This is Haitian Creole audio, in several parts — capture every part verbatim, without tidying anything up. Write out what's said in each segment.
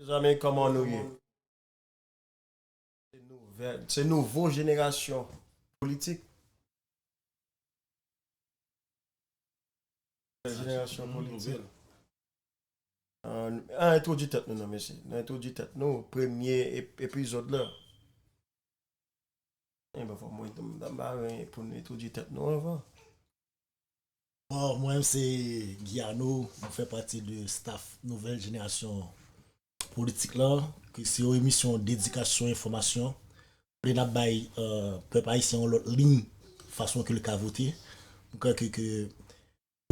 Mezanmi, kòman nou ye? Se nouvèl, se nouvo jenerasyon politik. Jenerasyon politik. An, an entwodui tèt nou non, mesye. Nou entwodui tèt nou. Premye ep- epizòd la. Enben, fò mwen, m ta ba pou nou entwodui tèt nou anvan. Bon, mwen se Guiano, mwen fè pati de staff Nouvèl Jenerasyon Politik la, ke se yon emisyon dedikasyon enfòmasyon. Kote n ap bay euh, pèp ayisyen yon lòt liy fason ke l ka vote. Mwen kwè ke, ke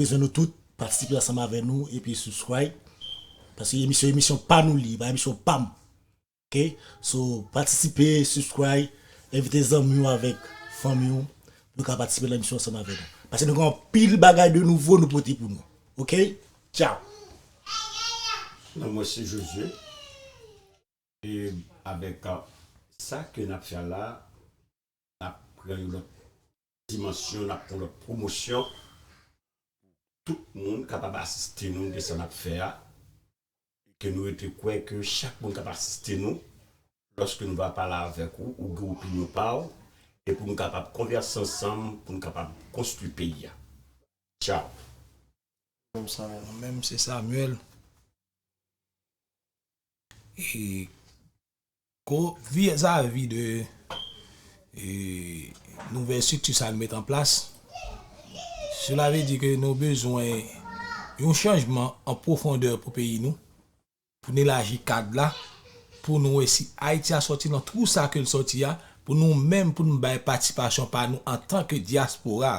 bezwen nou tout patisipe ansanm avè nou epi subscribe. Paske emisyon emisyon pa nou li, pa emisyon pa m. Ok? So, patisipe, subscribe, envite zanmi w avèk fanmi w pou yo ka patisipe nan emisyon ansanm avè nou. Paske nou gen anpil bagay de nouvo nou pote pou nou. Ok? Tchao! Non, mwen se Josué. E avèk sa ke n ap fè la, n ap pran yon lòt dimansyon, n ap pran lòt pwomosyon. Tout moun kapab asiste nou de sa n ap fè a. E ke nou rete kwè ke chak moun k ap asiste nou, lòske nou va pale avèk ou, ou gen opinyon pa w, e pou nou kapab konvèse ansanm, pou nou kapab konstwi peyi a. Tchao! Mwen menm se Samuel. E ko vizavi de e, nouvèl estrikti sa nou met an plas, sela vle di ke nou bezwen yon chanjman an pwofondè pou peyi nou, pou n elaji kad la, pou nou wè si Ayiti a sòti nan twou sa ke l sòti a, pou nou menm pou nou bay patisipasyon pa nou antanke dyaspora,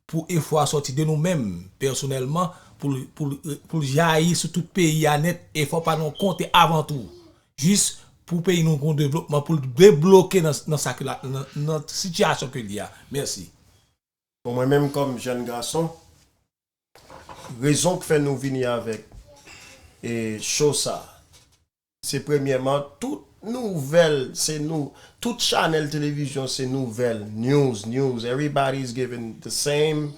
pou efò a sòti de nou menm pèsonèlman, pou l pou l pou l jayi sou tout peyi a nèt, efò pa nou konte avan tou. Jis pou peyi nou gon devlopman, pou l debloke nan nan sa ke la nan nan sitiyasyon ke l ye a. Mèsi. Bon, mwen menm kòm jèn gason, rezon k fè nou vini avèk e show sa, se premyèman tout nouvèl, se nou, tout chanèl televizyon se nouvèl, news, news, everybody is giving the same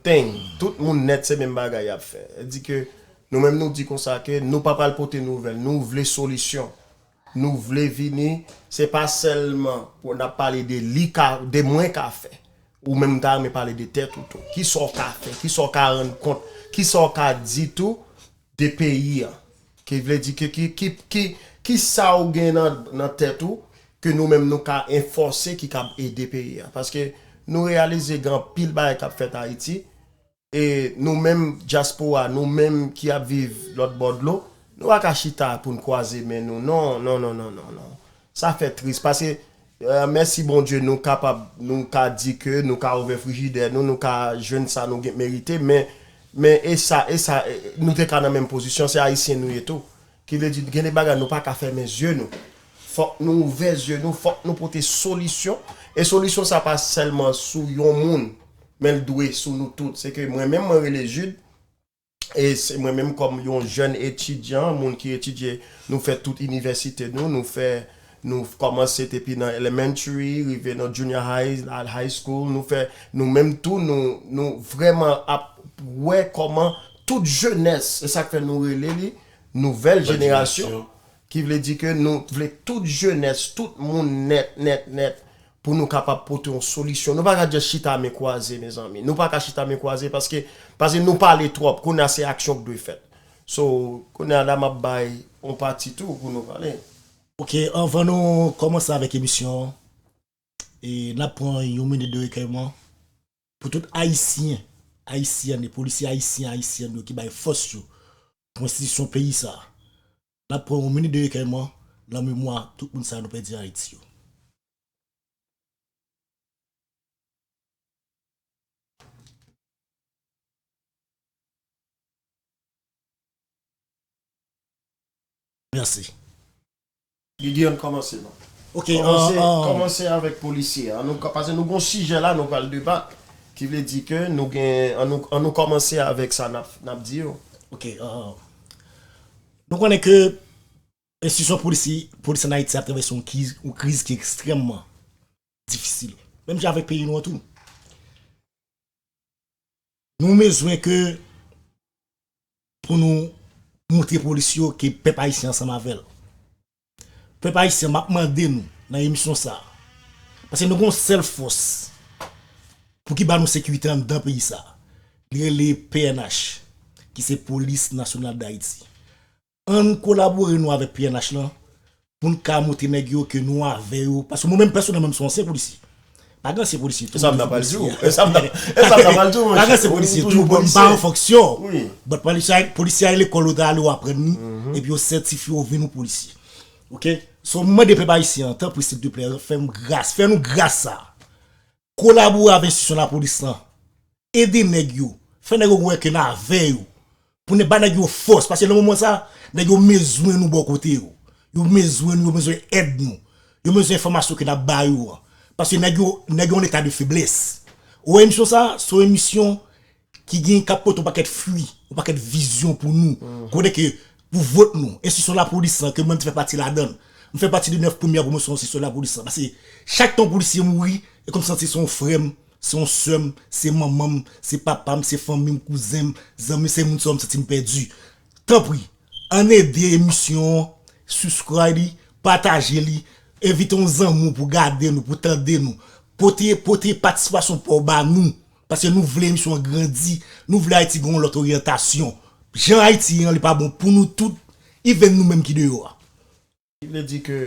thing. Tout moun nèt se menm bagay y ap fè. Sa di ke nou menm nou di konsa ke nou pa pral pote nouvèl, nou vle solisyon. Nou vle vini, se pa sèlman pou n ap pale de li ka, de mwen ka fè. Ou menm m ta renmen pale de tèt ou tou. Kisa w ka fè, kisa w ka rann kont, kisa w ka di tou de peyi a. Ki vle di ke ki, ki, ki, ki sa w gen nan, nan tèt ou ke nou menm nou ka enfòse ki kab ede peyi a. Paske nou reyalize gen anpil bagay k ap fèt Ayiti. E nou menm dyaspora, nou menm ki ap viv lòt bò dlo, nou pa ka chita pou n kwaze men nou. Non, non, non, non, non, non. Sa fè tris. Paske, euh, mèsi Bondye, nou kapab, nou ka di ke nou ka ouvè frijidè nou, nou ka jwenn sa nou gen merite, men, men e sa, e sa, e, nou te ka nan menm pozisyon, se ayisyen nou ye tou. Ki vle di, gen de bagay nou pa ka fèmen zye nou. Fòk nou ouvè zye nou, fòk nou pote solisyon. E solisyon sa pa sèlman sou yon moun, men l dwe sou nou tout. Se ke mwen menm, mwen rele Jude, e se mwen menm kòm yon jèn etidyan, moun ki etidye, nou fè tout inivèsite nou, nou fè, nou kòmanse depi nan elementary, rive nan junior high, al high school, nou fè, nou menm tou, nou, nou vrèman ap wè kòman tout jenès, e sa k fè nou rele li nouvèl jenerasyon, ki vle di ke nou vle tout jenès, tout moun nèt, nèt, nèt, pou nou kapab pote yon solisyon. Nou pa ka just chita men kwaze, mezanmi. Nou pa ka chita men kwaze paske, paske nou pale twòp. Kounye a se aksyon k dwe fèt. So, kounye a la m ap bay yon pati tou pou nou pale. Ok, anvan nou kòmanse avèk emisyon an, e n ap pran yon minit de rekèyman pou tout Ayisyen, Ayisyèn e polisye Ayisyen, Ayisyèn yo ki bay fòs yo pou enstitisyon peyi sa a. N ap pran yon minit de rekèyman nan memwa tout moun sa a nou pèdi an Ayiti yo. Mèsi. Gigi, ann kòmanse non. Ok, Kòmanse, an, an, kòmanse avèk polisye a. Ann nou, paske nou gon sijè la, nou pral debat. Ki vle di ke nou gen, ann nou, ann nou kòmanse avèk sa n ap, n ap di yo. Ok, an, nou konnen ke enstitisyon polisi, polis an Ayiti ap travèse yon kriz, yon kriz ki ekstrèmman difisil. Menm jan avèk peyi nou an tou. Nou bezwen ke pou nou montre polis yo ke pèp ayisyen ansanm avè l. Pèp ayisyen, m ap mande nou nan emisyon sa a, paske nou gen yon sèl fòs pou ki ba nou sekirite anndan peyi sa a. Li rele P N H, ki se Polis Nasyonal Dayiti. Ann kolabore nou avèk P N H lan pou n ka montre nèg yo ke nou avè yo. Paske mwen menm pèsonèlman, m se yon ansyen polisye. Pa gen ansyen polisye tou. E sa m ta pral di w. E sa m ta, e sa m ta pral di w, monchè. Pa gen ansyen polisye tou. Bon, m pa an fonksyon. Wi. But polisye, polisye a lekòl ou ta ale w aprann li. Epi yo sètifye w vin yon polisye. Oke? So, m mande pèp ayisyen an, tanpri, silteplè, fè m gras. Fè nou gras sa. Kolabore avèk enstitisyon lapolis lan. Ede nèg yo. Fè nèg yo wè ke n avè yo. Pou n ba nèg yo fòs. Paske nan moman sa, nèg yo bezwen nou bò kote yo. Yo bezwen nou, yo bezwen èd nou. Yo bezwen enfòmasyon ke n ap ba yo an. Paske nèg yo, nèg yo an eta de feblès. Ou wè emisyon sa, se yon emisyon ki gen, k ap pote yon pakèt fwi, yon pakèt vizyon pou nou. Konnen ke pou vòt nou, enstitisyon lapolis lan, ke mwen menm te fè pati ladan l. M fè pati de nèf premyè pwomosyon enstitisyon lapolis lan. Paske chak tan yon polisye mouri, e kòmsi se yon frè m, se yon sè m, se manman m, se papa m, se fanmi m, kouzen m, zanmi, se moun sa yo m santi m pèdi. Tanpri, ann ede emisyon an, subscribe li, pataje li, envite yon zanmi w pou gade nou, pou tande nou. Pote, pote patisipasyon pa w ba nou. Paske nou vle emisyon an grandi. Nou vle Ayiti gen yon lòt oryantasyon. Jan Ayiti ye an, li pa bon pou nou tout, even nou menm ki deyò a. Ki vle di ke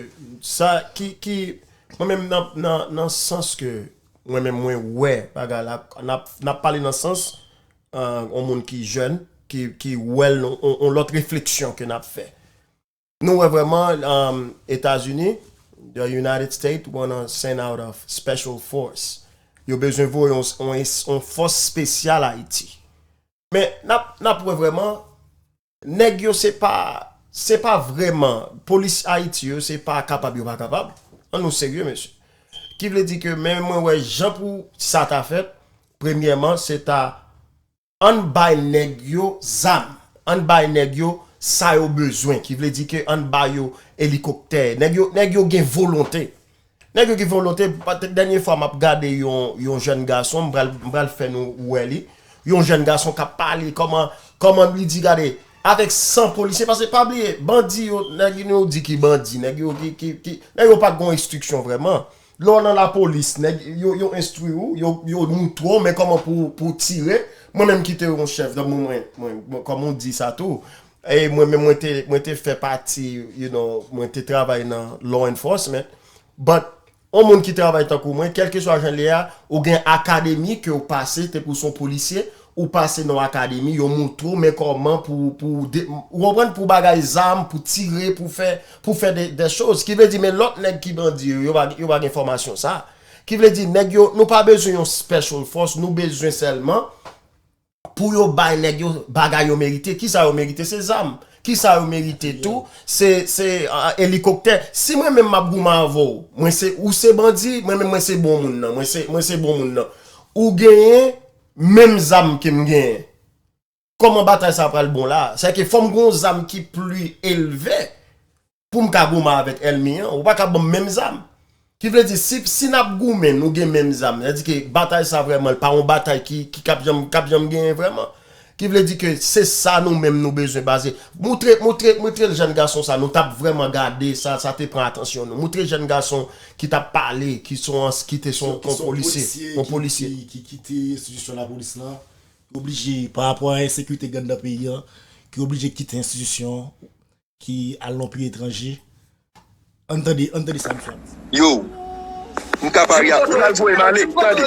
sa, ki, ki, mwen menm nan, nan, nan sans ke mwen menm mwen wè bagay la, n ap, n ap pale nan sans, euh, yon moun ki jèn, ki, ki wè l, yon, yon lòt refleksyon ke n ap fè. Nou wè vrèman, um, Etazini, the United States wanna send out a special force. Yo bezwen voye yon, yon, yon fòs espesyal Ayiti. Men, n ap, n ap wè vrèman, nèg yo se pa, se pa vrèman, polis Ayiti yo, se pa kapab yo pa kapab. An nou serye, mesye. Ki vle di ke, men mwen wè jan pou sa ta fèt, premyèman, se ta ann bay nèg yo zam. Ann bay nèg yo sa yo bezwen. Ki vle di ke ann ba yo elikoptè. Nèg yo, nèg yo gen volonte. Nèg yo gen volonte. Dènye fwa m ap gade yon, yon jèn gason, m pral, m pral fè nou wè li. Yon jèn gason k ap pale, kòman, kòman li di, gade, avèk san polisye, paske pa bliye, bandi yo, nèg yo di ki bandi, nèg yo ki, ki, ki, nèg yo pa t gon enstriksyon vrèman. Lè w nan lapolis, nèg yo, yo enstwi w, yo, yo moutre w men kòman pou, pou tire. Mwen menm ki te yon chèf, donk mwen, mwen, mwen, kòm ou di sa tou, e mwen menm mwen te, mwen te fè pati, you know, mwen te travay nan law enforcement. But, yon moun ki travay tankou mwen, kèlkeswa jan l ye a, ou gen akademi ke w pase, te pou s on polisye, ou pase nan akademi, yo moutre w men kòman pou, pou de, ou konprann, pou bagay zam, pou tire, pou fè, pou fè de, de choz. Ki vle di, men lòt nèg ki bandi yo, yo pa, yo pa gen fòmasyon sa. Ki vle di, nèg yo, nou pa bezwen yon special force, nou bezwen sèlman pou yo bay nèg yo bagay yo merite. Kisa yo merite? Se zam. Kisa yo merite tou? Se, se, ah, elikoptè. Si mwen menm m ap goumen avè w, mwen se, ou se bandi, mwen menm mwen se bon moun nan. Mwen se, mwen se bon moun nan. Ou genyen menm zam ke m genyen. Kòman batay sa pral bon la? Sèke fò m gen yon zam ki pli elve pou m ka goumen avèk ènmi an. Ou pa ka ban m menm zam. Ki vle di, si, si n ap goumen, nou gen menm zam. Sètadi ke batay sa vrèman, li pa yon batay ki, ki k ap janm, k ap janm genyen vrèman. Ki vle di ke se sa nou menm nou bezwen baze. Moutre, moutre, moutre l jèn gason sa, nou t ap vrèman gade sa, sa te pran atansyon nou. Moutre jèn gason ki t ap pale, ki son, ki te son, ki, ki son polisye, yon polisye. Ki, ki kite enstitisyon lapolis lan, ki oblije, pa rapò a ensekirite k anndan peyi an, ki oblije kite enstitisyon, ki al nan peyi etranje. Ann tande, ann tande sa misye ap di. Yo, m ka pare a, ou pral voye m ale, tande.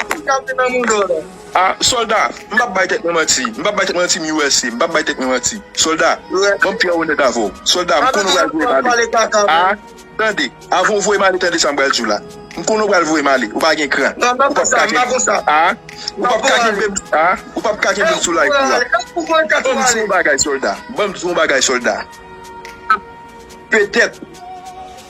A, sòlda, m p ap bay tèt mwen manti. M p ap bay tèt mwen manti, m U S A, m p ap bay tèt mwen manti. Sòlda, ban m trè onèt avè w. Sòlda, m konnen w pral voye m ale. A, tande, avan w voye m ale, tande sa m pral di w la. M konnen w pral voye m ale. Ou pa gen kran. Ou p ap ka kenbe m. A, ou p ap ka kenbe m. A, ou p ap ka kenbe m sou live ou a. Ban m di w yon bagay, sòlda. Ban m di w yon bagay, sòlda. Petèt,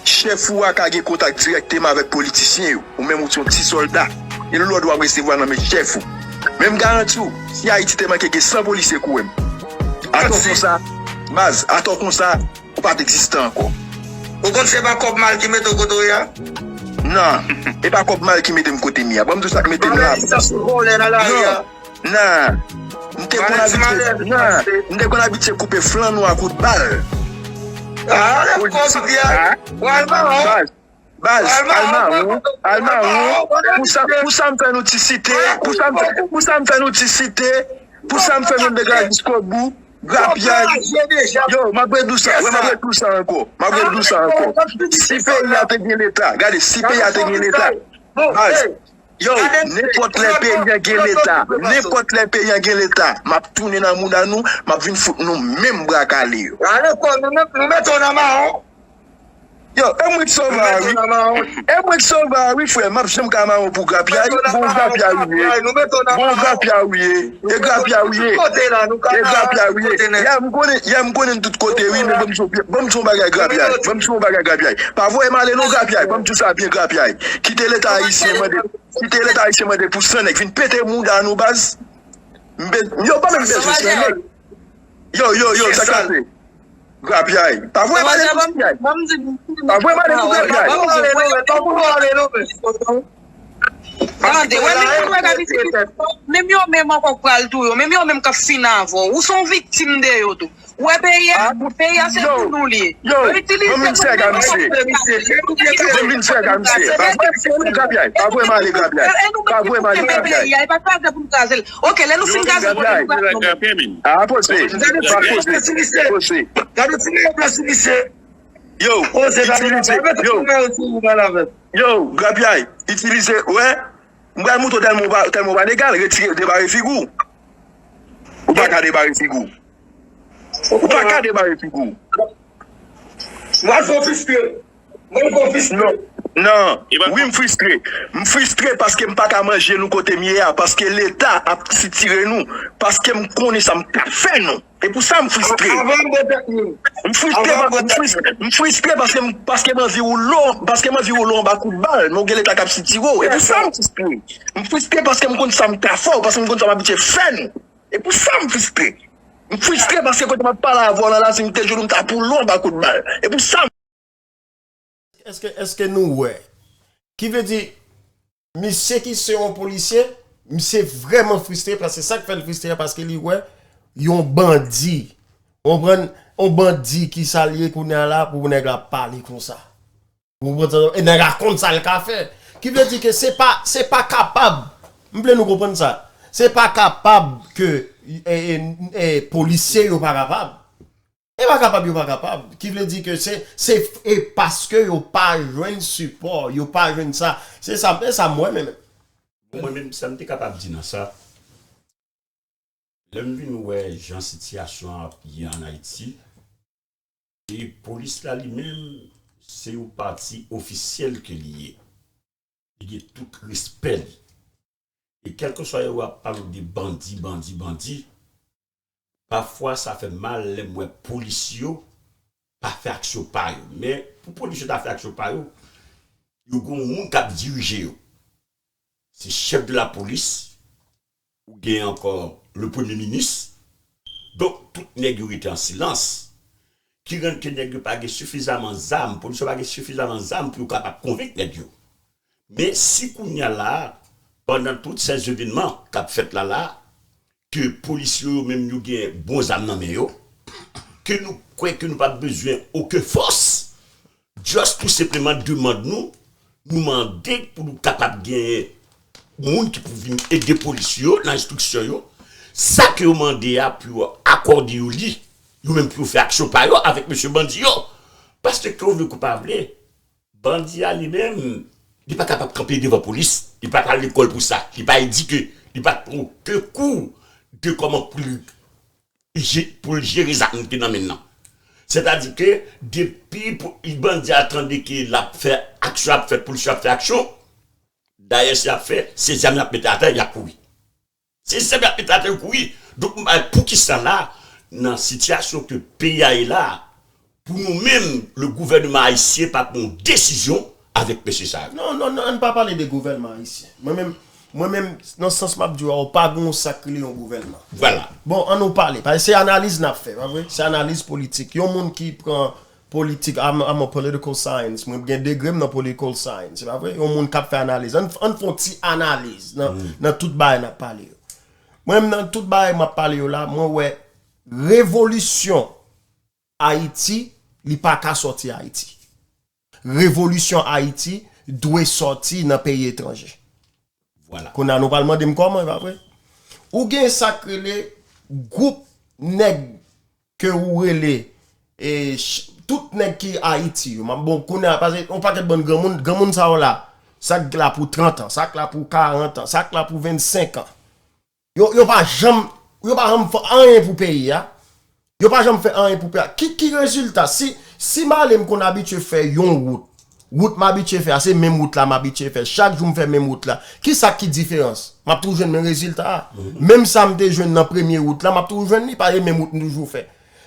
chèf ou a ka gen kontak dirèkteman avèk politisyen yo. Ou menm ou se yon ti sòlda. E lòd w ap resevwa nan men chèf ou. Men m garanti w, si Ayiti te manke gen san polisye koure m. Atò konsa, baz, atò konsa, ou pa t egziste ankò. Ou konn se pa kòb mal ki mete w kote w ye a? Non, e pa kòb mal ki mete m kote m ye a. Ban m di w sa k mete m la. Nan. Nan. M te konn abitye, nan, m te konn abitye koupe flann ou a kout bal. Politik, ah, baz, baz, al mawon, al mawon, pou sa, pou sa m fè nou ti site, pou sa m fè, pou sa m fè nou ti site, pou sa m fè nou degaje jiskobou, grapyay. Yo, m ap ret dousan, wi, m ap ret dousan ankò, m ap ret dousan ankò. Si peyi a te gen leta, gade, si peyi a te gen leta, baz, yo, nenpòt lè peyi a gen leta, nenpòt lè peyi a gen leta, m ap tounen nan mouda nou, m ap vin fout nou menm bra kale yo. Ale kò, nou met, nou mete w nan mawon. Yo, e mwen k sove a, wi. E mwen k sove a, wi, frè. M ap janm ka mawon pou grapyay. Bon, grapyay ou ye. Bon, grapyay ou ye. E grapyay ou ye. E grapyay ou ye. Yè m konnen, yè m konnen tout kote, wi, men ban m di w, ban m di w yon bagay grapyay. Ban m di w yon bagay grapyay. Pa voye m ale non grapyay. Ban m di w sa byen grapyay. Kite leta ayisyen mande, kite leta ayisyen mande pou san nèg vin pete mouda nou, baz. M be-, yo pa menm bezwen san nèg. Yo, yo, yo, sa k pase? Grapyay. Pa voye m ale pou grapyay. Pa voye m ale pou grapyay. Tande, wè, menm moun wè k ap itilize, menm yo menm ankò k pral touye w, menm yo menm k ap fin avè w. Ou se yon viktim de yo tou. Ou wè peyi a, peyi a se pou nou li ye. Yo, yo, ban m vin fè ka misye. Ban m vin fè ka misye. Pa voye m ale grapyay. Pa voye m ale grapyay. Pa voye m ale grapyay. Peyi a, e pa kraze pou n kraze l. Ok, lè nou fin kraze l, nou pral kraze l. Ah, poze. Poze. Poze. Gade ti nèg la sou misye. Yo, itilize, yo. Yo, grapyay, itilize, wè. M pral montre w tèlman w pa, tèlman w pa legal, retire, debare figi w. Ou pa ka debare figi w. Ou pa ka debare figi w. Mwen konfiske. Mwen konfiske. Non. Non. Wi, m fristre. M fristre paske m pa ka manje nou kote m ye a, paske leta ap sitire nou, paske m konnen sa m ka fè nou. E pou sa m fristre. M fristre, m fristre, m fristre paske m, paske m anvi woule w, paske m anvi woule w anba kout bal, men w gen leta k ap sitire w. E pou sa m fristre. M fristre paske m konn sa m ka fè w, paske m konn sa m abitye fè nou. E pou sa m fristre. M fristre paske kote m ap pale avè w la, la, si m te jwenn ou, m t ap woule w anba kout bal. E pou sa m Èske, èske nou wè? Ki vle di, misye ki se yon polisye, misye vrèman fristre, paske sa k fè l fristre a, paske li wè yon bandi, w konprann, yon bandi ki sa l ye kounye a la, pou nèg la pale konsa. Ou konprann sa? E nèg la konn sa l ka fè. Ki vle di ke se pa, se pa kapab. M vle nou konprann sa. Se pa kapab ke, e, e, e, polisye yo pa kapab. E pa kapab, yo pa kapab. Ki vle di ke se, se, e paske yo pa jwenn sipò, yo pa jwenn sa. Se sa, e sa m wè, men. Mwen menm, sa m te kapab di nan sa, lè m vin wè jan sitiyasyon an ap ye ann Ayiti, e polis la li menm, se yon pati ofisyèl ke li ye. Li gen tout respè li. E kèlkeswa yo ap pale de bandi, bandi, bandi, pafwa sa fè m mal lè m wè polis yo pa fè aksyon pa yo. Men pou polis yo ta fè aksyon pa yo, yo gen yon moun k ap dirije yo. Se chèf de lapolis, ou gen ankò le premye minis. Donk, tout nèg yo rete an silans. Ki rann ke nèg yo pa gen sifizaman zam, polis yo pa gen sifizaman zam pou yo kapab konvenk nèg yo. Men si kounye a la, pandan tout sèz evènman k ap fèt la la, ke polis yo, yo menm yo gen bon zam nan men yo, ke nou kwè ke nou pa bezwen okenn fòs, just tou senpleman demann nou, nou mande pou nou kapab genyen moun ki pou vin ede polis yo nan enstriksyon yo, sa ke yo mande a pou yo akòde yo li, yo menm pou yo fè aksyon pa yo avèk mesye bandi yo. Paske ke w vle ke w pa vle, bandi a li menm, li pa kapab kanpe devan polis, li pa t al lekòl pou sa, li pa edike, li pa t pran okenn kou de kòman pou l je-, pou l jere zam ki nan men l nan. Sètadi ke depi pou, bandi a tande ke l ap fè aksyon, ap fè polis yo ap fè aksyon, dayè se ap fè, se zam y ap mete atè, y ap kouri. Se zam y ap mete atè, yo kouri. Donk, m pa wè poukisa la, nan sitiyasyon ke peyi a ye la, pou nou menm, le gouvènman ayisyen pa pran yon desizyon avèk mesye sa yo. Non, non, non, ann pa pale de gouvènman ayisyen. Mwen menm, mwen menm, nan sans m ap di w a, ou pa gen yon sa k rele yon gouvènman. Vwala. Bon, ann nou pale. Paske se analiz n ap fè, pa vre? Se analiz politik. Yon moun ki pran politik, I'm, I'm a political science. Mwen gen degre m nan political science, se pa vre? Yon moun k ap fè analiz. Ann, ann fè yon ti analiz nan, nan tout bagay n ap pale yo. Mwen menm nan tout bagay m ap pale yo la, mwen wè revolisyon Ayiti, li pa ka sòti Ayiti. Revolisyon Ayiti dwe sòti nan peyi etranje. Kounye a nou pral mande m kòman, e pa vre? Ou gen sa k rele gwoup nèg ke ou rele, e, ch- tout nèg ki Ayiti yo. M ap, bon, kounye a, paske yon pakèt bann granmoun, granmoun sa yo la, sa k la pou trant an, sa k la pou karant an, sa k la pou vennsenk an. Yo, yo pa janm, yo pa janm fè anyen pou peyi a. Yo pa janm fè anyen pou peyi a. Ki, ki rezilta? Si, si m ale m konn abitye fè yon wout, wout m abitye fè a, se menm wout la m abitye fè. Chak jou m fè menm wout la. Kisa ki diferans? M ap toujou jwenn menm rezilta a. Menm sa m te jwenn nan premye wout la, m ap toujou jwenn li, pa e menm wout m toujou fè.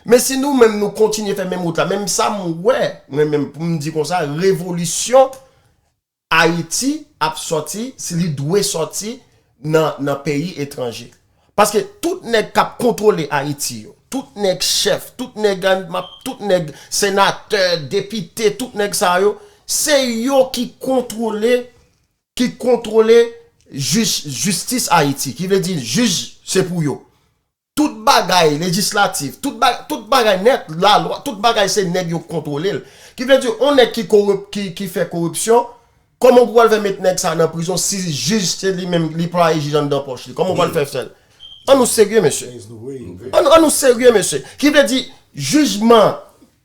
Men si nou menm nou kontinye fè menm wout la, menm sa m wè, mwen menm pou m di konsa, revolisyon Ayiti ap sòti, si li dwe sòti nan, nan peyi etranje. Paske tout nèg k ap kontwole Ayiti yo, tout nèg chèf, tout nèg, tout nèg senatè, depite, tout nèg sa yo, se yo ki kontwole, ki kontwole jij, jistis Ayiti, ki vle di jij se pou yo. Tout bagay lejislatif, tout, ba, tout bagay nèt, lalwa, tout bagay se nèg yo k kontwole l. Ki vle di, yon nèg ki korip, ki, ki fè koripsyon, kòman ou pral fè met nèg sa nan prizon si jij se li menm, li plwaye jij anndan pòch li? Kòman ou pral fè fè l? An nou serye, mesye. An, an nou serye, mesye. Ki vle di, jijman,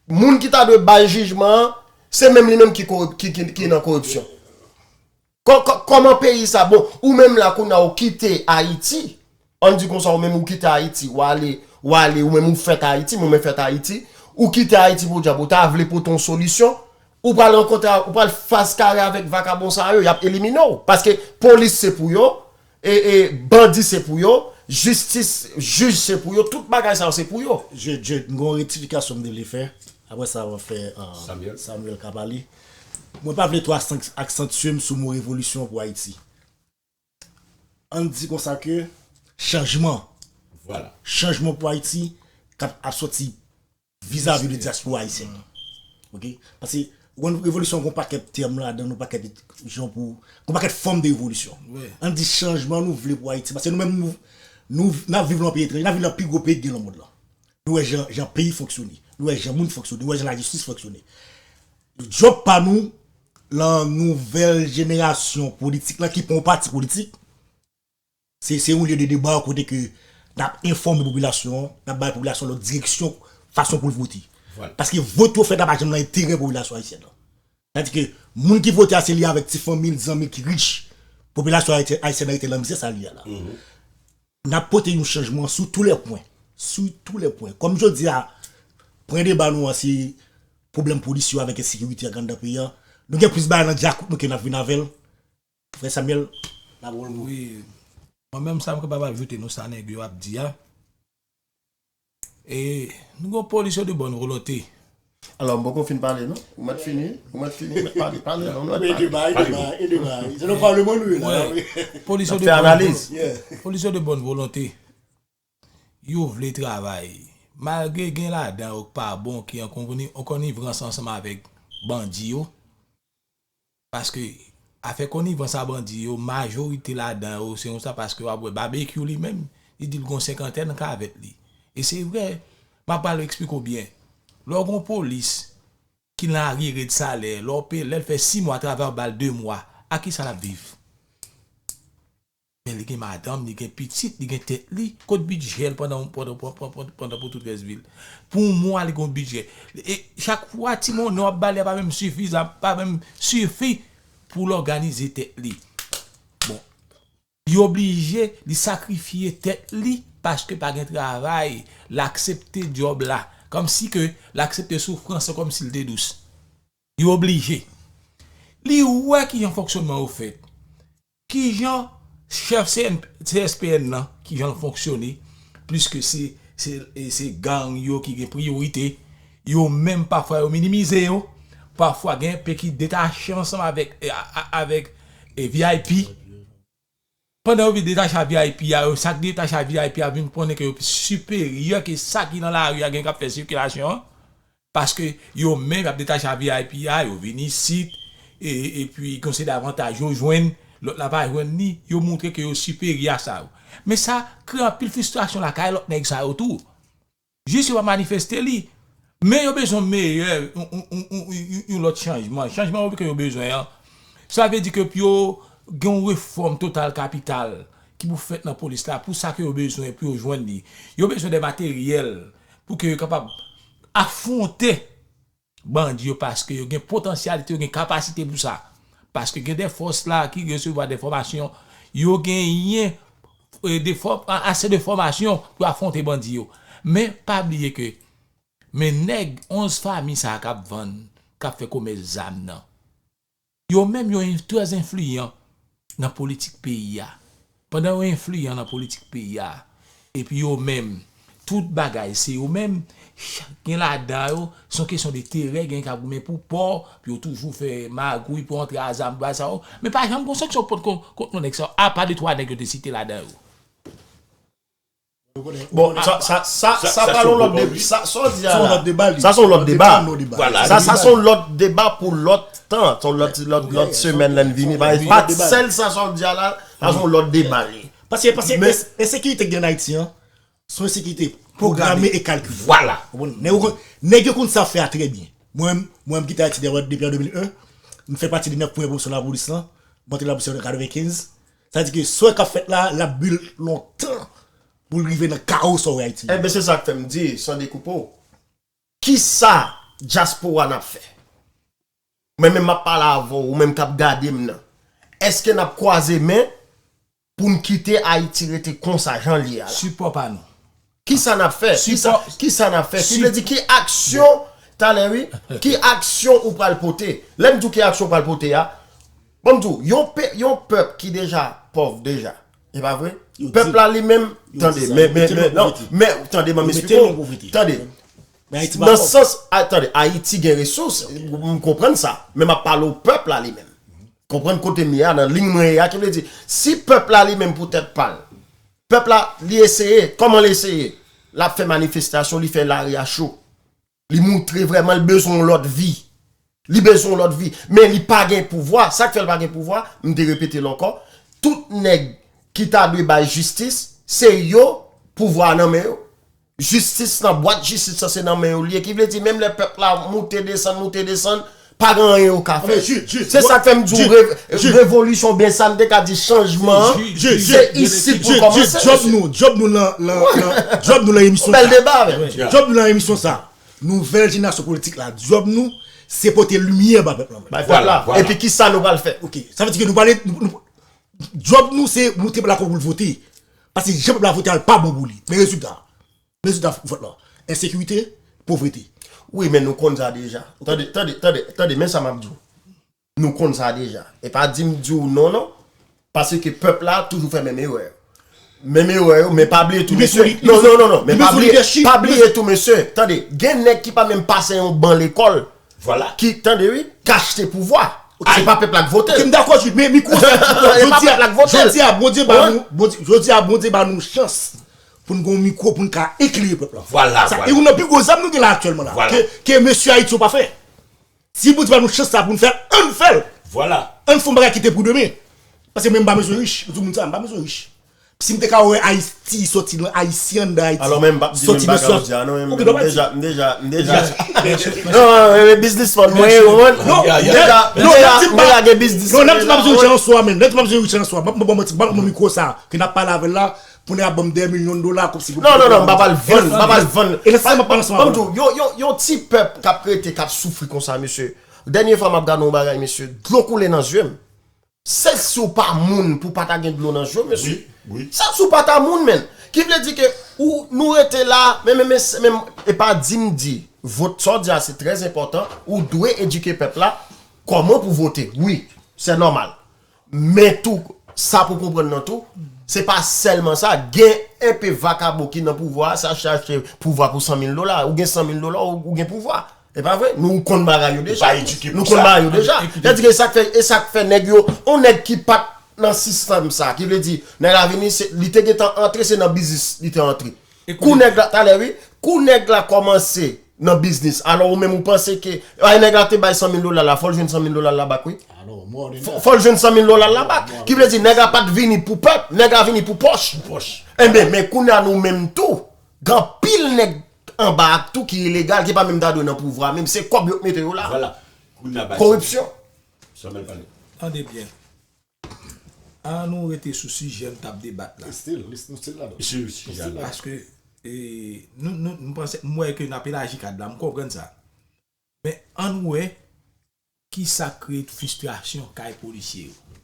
moun ki ta dwe bay jijman an, se menm li menm ki korip, ki, ki, ki nan koripsyon. Kò-, kò-, kòman peyi sa? Bon, ou menm la kounye a ou kite Ayiti. Ann di konsa, ou menm ou kite Ayiti, ou ale, ou ale, ou menm ou fèt Ayiti, mwen mwen fèt Ayiti. Ou kite Ayiti podyab, ou ta vle pote yon solisyon, ou pral rankontre, ou pral fas kare avèk vakabon sa yo, y ap elimine w. Paske polis se pou yo, e, e bandi se pou yo, jistis, jij se pou yo, tout bagay sa yo se pou yo. Je, je, m gen yon rektifikasyon m te vle fè. Apre sa, w ap fè, uh, Samuel. Samuel ka pale. Mwen pa vle twò aksan-, aksantye m sou mo revolisyon pou Ayiti. Ann di konsa ke chanjman. Chanjman pou Ayiti k ap, ap sòti vizavi de dyaspora ayisyèn nan. Oke? Paske, ou konn revolisyon, gon pakèt tèm ladan, nou pakèt jan pou, gon pakèt fòm de revolisyon. Ann di chanjman nou vle pou Ayiti. Paske nou menm, nou, nou, n ap viv nan peyi etranje, n ap viv nan pi gwo peyi ki gen nan mond lan. Nou wè jan, jan peyi fonksyone. Nou wè jan moun fonksyone. Nou wè jan lajistis fonksyone. Djòb pa nou, lan nouvèl jenerasyon politik lan, ki pa yon pati politik, se, se yon lye de deba kote ke n ap enfòme popilasyon an, n ap bay popilasyon an lòt direksyon, fason pou l vote. Paske vot yo fèt la pa janm nan enterè popilasyon ayisyèn nan. Sètadi ke moun ki vote a se li avèk ti fanmi l, zanmi l ki rich. Popilasyon ayisyen-, ayisyèn nan rete nan mizè sa li a la. N ap pote yon chanjman sou tou lè pwen. Sou tou lè pwen. Kòm jodi a, pwen deba nou an se pwoblèm polis yo avèk ensekirite ak anndan peyi a. Nou gen plis bagay nan djakout nou ke n ap vin avè l. Frè Samuel, lapawòl pou ou. Wi. Mwen menm sa m kapab ajoute nan sa nèg yo ap di a. E nou gon polis yo de bòn volonte. Alò, m poko fin pale non. Ou mèt fini, ou mèt fini, ou mèt pale, pale non, ou mèt pale. Ede ba, ede ba, ede ba. Se nan palman nou ye la. Polis yo de bòn volonte. Polis yo de bòn volonte. Yo vle travay. Malgre gen ladan yo k pa bon, ki an koni-, an konivrans ansanm avèk bandi yo. Paske afè konivans a bandi yo, majorite ladan yo, se konsa paske w ap wè Babekyou li menm, li di l gon senkantèn k avèk li. E se vre, m ap pral eksplike w byen. Lè w gon polis ki nan aryere de salè, lè w peye, lè l fè sis mwa travay, w ba l de mwa, ak kisa l ap viv? Men li gen madanm, li gen pitit, li gen tèt li. Kot bidjè l pandan, pandan, pandan, pandan, pandan pou tout rès vi l? Pou yon mwa, li gen yon bidjè. E chak fwa ti monnen w ap ba li a pa menm sifi, sa pa menm sifi pou l òganize tèt li. Bon, li oblije, li sakrifye tèt li paske pa gen travay. L aksepte djòb la. Kòmsi ke l aksepte soufrans lan kòmsi l te dous. Li oblije. Li wè kijan fonksyònman yo fèt. Kijan chèf C N, C S P N nan, kijan l fonksyone, pliske se, se, e se gang yo ki gen priyorite, yo menm pafwa yo minimize yo, pafwa gen pe ki detache ansanm avèk, e, a, a, avèk, e, V I P. Pandan yo vin detache a V I P a, yo, sa k detache a V I P a vin konnen ke yo siperyè ke sa ki nan lari a gen k ap fè sikilasyon an. Paske yo menm y ap detache a V I P a, yo vin isit, e, epi gon seri de avantaj yo jwenn, lòt la pa jwenn li, yo montre ke yo siperyè a sa yo. Men sa kreye anpil fristrasyon lakay lòt nèg sa yo tou. Jis yo pa manifeste li. Men yo bezwen meyè, yon, yon, yon, yon, yon, yon lòt chanjman. Chanjman ke yo bezwen an, sa vle di ke pou yo gen yon refòm total kapital ki pou fèt nan polis la, pou sa ke yo bezwen, pou yo jwenn li. Yo bezwen de materyèl pou ke yo kapab afwonte bandi yo, paske yo gen potansyalite, yo gen kapasite pou sa. Paske gen de fòs la ki resevwa de fòmasyon, yo genyen eh, de fò, a- ase de fòmasyon pou afwonte bandi yo. Men pa bliye ke men nèg onz fanmi sa k ap vann, k ap fè komès zam nan, yo menm yo en- trè enfliyan nan politik peyi a. Pandan yo enfliyan nan politik peyi a, epi yo menm, tout bagay se yo menm, gen ladan yo, se yon kesyon de terè, gen k ap goumen pou pò, pou yo toujou fè magouy pou antre a zam, bagay sa yo. Men pa janm gon sanksyon pot kont, kont nou nèg sa yo, apa de twa nèg yo te site ladan yo. Bon, sa, sa, sa, sa, sa pa yon lòt deba. Sa, sa w di a la. Sa se yon lòt deba. Sa se yon lòt deba pou lòt tan. Se yon lòt, lòt, lòt semèn lè n vini. Pa, pa sèl sa, sa w di a la. Sa se yon lòt deba li. Paske, paske ensekirite ki gen an Ayiti an, se yon ensekirite pwograme e kalkile. Vwala. Nèg yo konn sa fè a trè byen. Mwen, mwen, m kite Ayiti depi an de mil en. M fè pati de nèf premye pwofesè lapolis lan. M antre lapolis an katrevenkenz. Sa di ke sa k ap fèt la, l ap build lontan pou l rive nan kawo sa w wè Ayiti. Enben, se sa k fè m di, san dekoupe w, kisa dyaspora n ap fè? Mwen menm m ap pale avè w, ou menm k ap gade m nan. Èske n ap kwaze men pou n kite Ayiti rete konsa jan l ye a la? Sipò pa nou. Kisa n ap fè? Kisa, kisa n ap fè? Ki vle di ki aksyon, talè wi, ki aksyon ou pral pote? Lè m di w ki aksyon ou pral pote a, bon m di w, yon, pe, yon pèp ki deja pòv deja, e pa vre? Pèp la li menm, tande, men, men, men, non, men, tande, ban m esplike w, tande. Nan sans, a, tande, Ayiti gen resous, m konprann sa, men m ap pale w pèp la li menm. Konprann kote m ye a, nan liy mwen ye a, ki vle di, si pèp la li menm pou tèt pa l, pèp la, li eseye, kòman l eseye? L ap fè manifestasyon, li fè lari a cho. Li moutre vrèman l bezwen yon lòt vi. Li bezwen yon lòt vi. Men li pa gen pouvwa. Sa k fè l pa gen pouvwa, m te repete l ankò, tout nèg ki ta dwe bay jistis, se yo, pouvwa a nan men yo. Jistis lan, bwat jistis lan se nan men yo l ye. Ki vle di menm lè pèp la moute desann, moute desann, pa gen anyen yo ka fè. Se sa k fè m di w revolisyon oubyen sa n te ka di chanjman an, se isit pou l kòmanse. Djòb nou, djòb nou nan, nan, nan, djòb nou nan emisyon sa. Bèl deba avè m. Djòb nou nan emisyon sa. Nouvèl jenerasyon politik la, djòb nou, se pote limyè ba pèp la. Vwala. Epi kisa nou pral fè? Ok, sa vle di ke nou pale, nou, nou, djòb nou se moute lakay pou l vote. Paske jan pèp la vote a l pa bon pou li. Men rezilta. Rezilta vòt la. Ensekirite, povrete. Wi, men nou konn sa deja. Tande, tande, tande, tande, men sa m ap di w. Nou konn sa deja. E pa di m di w non, non. Paske pèp la toujou fè menm erè yo. Menm erè yo, men pa bliye tou, mesye. Non, non, non, non, men pa bliye, pa bliye tou, mesye. Tande, gen nèg ki pa menm pase yon ban lekòl. Vwala. Ki, tande wi, k achte pouvwa. Se pa pèp la k vote l. Ok, m dakò, Jude, men mikwo sa, jodi a, jodi a, Bondye ba nou, Bondye, jodi a, Bondye ba nou chans pou n gen yon mikwo, pou n ka eklere pèp la. Vwala, vwala. E youn nan pi gwo zam nou gen la aktyèlman la, ke, ke mesye Ayiti yo pa fè. Si Bondye ba nou chans sa pou n fè l, ann fè l. Vwala. Ann fè yon bagay ki te pou demen. Paske mwen m pa bezwen rich, m di moun sa, m pa bezwen rich. Si m te ka wè Ayiti soti nan Ayisyen anndan Ayiti. Alò men m p ap di menm bagay ou di a non, men m deja, m deja, m deja. Non, men biznisman mwen ye, ou konprann? M deja, m deja, m deja gen biznis. Non, n ap di m pa bezwen rich an swa, men. N ap di m pa bezwen rich an swa. M ap ban manti, ban mwen mikwo sa, ke n ap pale avè l la, pou nèg ap ban m dè milyon dola, kòmsi pou. Non, non, non, m pa pral vann, m pa pral vann. E nan sa m ap pale ansanm avè w. Ban m di w, yon, yon, yon ti pèp k ap rete, k ap soufri konsa, mesye. Dènye fwa m ap gade yon bagay, mesye, dlo koule nan zye m. Sèl si w pa moun pou pa ta gen dlo nan je w, mesye. Sèl si w pa ta moun, menn. Ki vle di ke ou, nou rete la, men, men, men, men, e pa di m di, vòt sa w di a se trè enpòtan, ou dwe edike pèp la kòman pou vote. Wi, se nòmal. Men tou, sa pou konprann nan tou, se pa sèlman sa, gen enpe vakabon ki nan pouvwa a, sa chache pouvwa pou san mil dola, ou gen san mil dola, ou, ou gen pouvwa. E pa vre? Nou konn bagay yo deja. Nou konn bagay yo deja. Tandike sa k fè, e sa k fè nèg yo, on nèg ki pa t nan sistèm sa, ki vle di, nèg la vini, se, li te gentan antre, se nan biznis li te antre. Kou nèg la, talè wi, kou nèg la kòmanse nan biznis. Alò ou menm ou panse ke, ay, nèg la te bay san mil dola la, fò l jwenn san mil dola la bak, wi. Fò, fò l jwenn san mil dola la bak. Ki vle di, nèg la pa t vini pou pèp, nèg la vini pou pòch. Enben, men kounye a nou menm tou, gen anpil nèg anba ak tou ki ilegal, ki pa menm ta dwe nan pouvwa, menm se kòb yo k mete yo la. Koripsyon. Tande byen. An nou rete sou sijè n t ap debat la. Still, li, nou still ladan. Sou sijè la. Paske, e, nou, nou, nou panse, m wè ke n ap elaji kad la, m konprann sa. Men ann wè kisa k kreye fristrasyon kay polisye yo.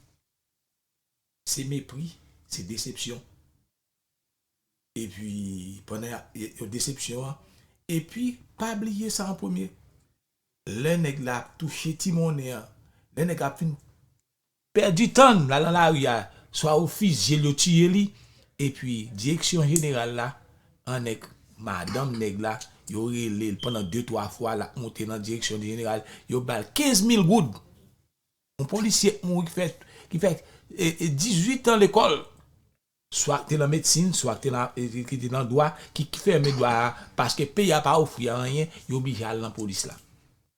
Se mepri, se desepsyon. Epi, pandan y ap, yo desepsyon an. Epi, pa bliye sa an premye. Lè nèg la ap touche ti monnen an, lè nèg la ap fin pèdi tann l al nan lari a, swa yo fizye l, yo tiye li, epi direksyon jeneral la, annèk madanm nèg la, yo rele l pandan de, twa fwa l ap monte nan direksyon jeneral, yo ba l kenz mil goud. Yon polisye k mouri ki fè, ki fè e, e, dizuit an lekòl, swa k te nan medsin, swa k te nan, e, ki te nan dwa, ki, ki fèmen dwa a, paske peyi a pa ofri anyen, yo oblije al nan polis la.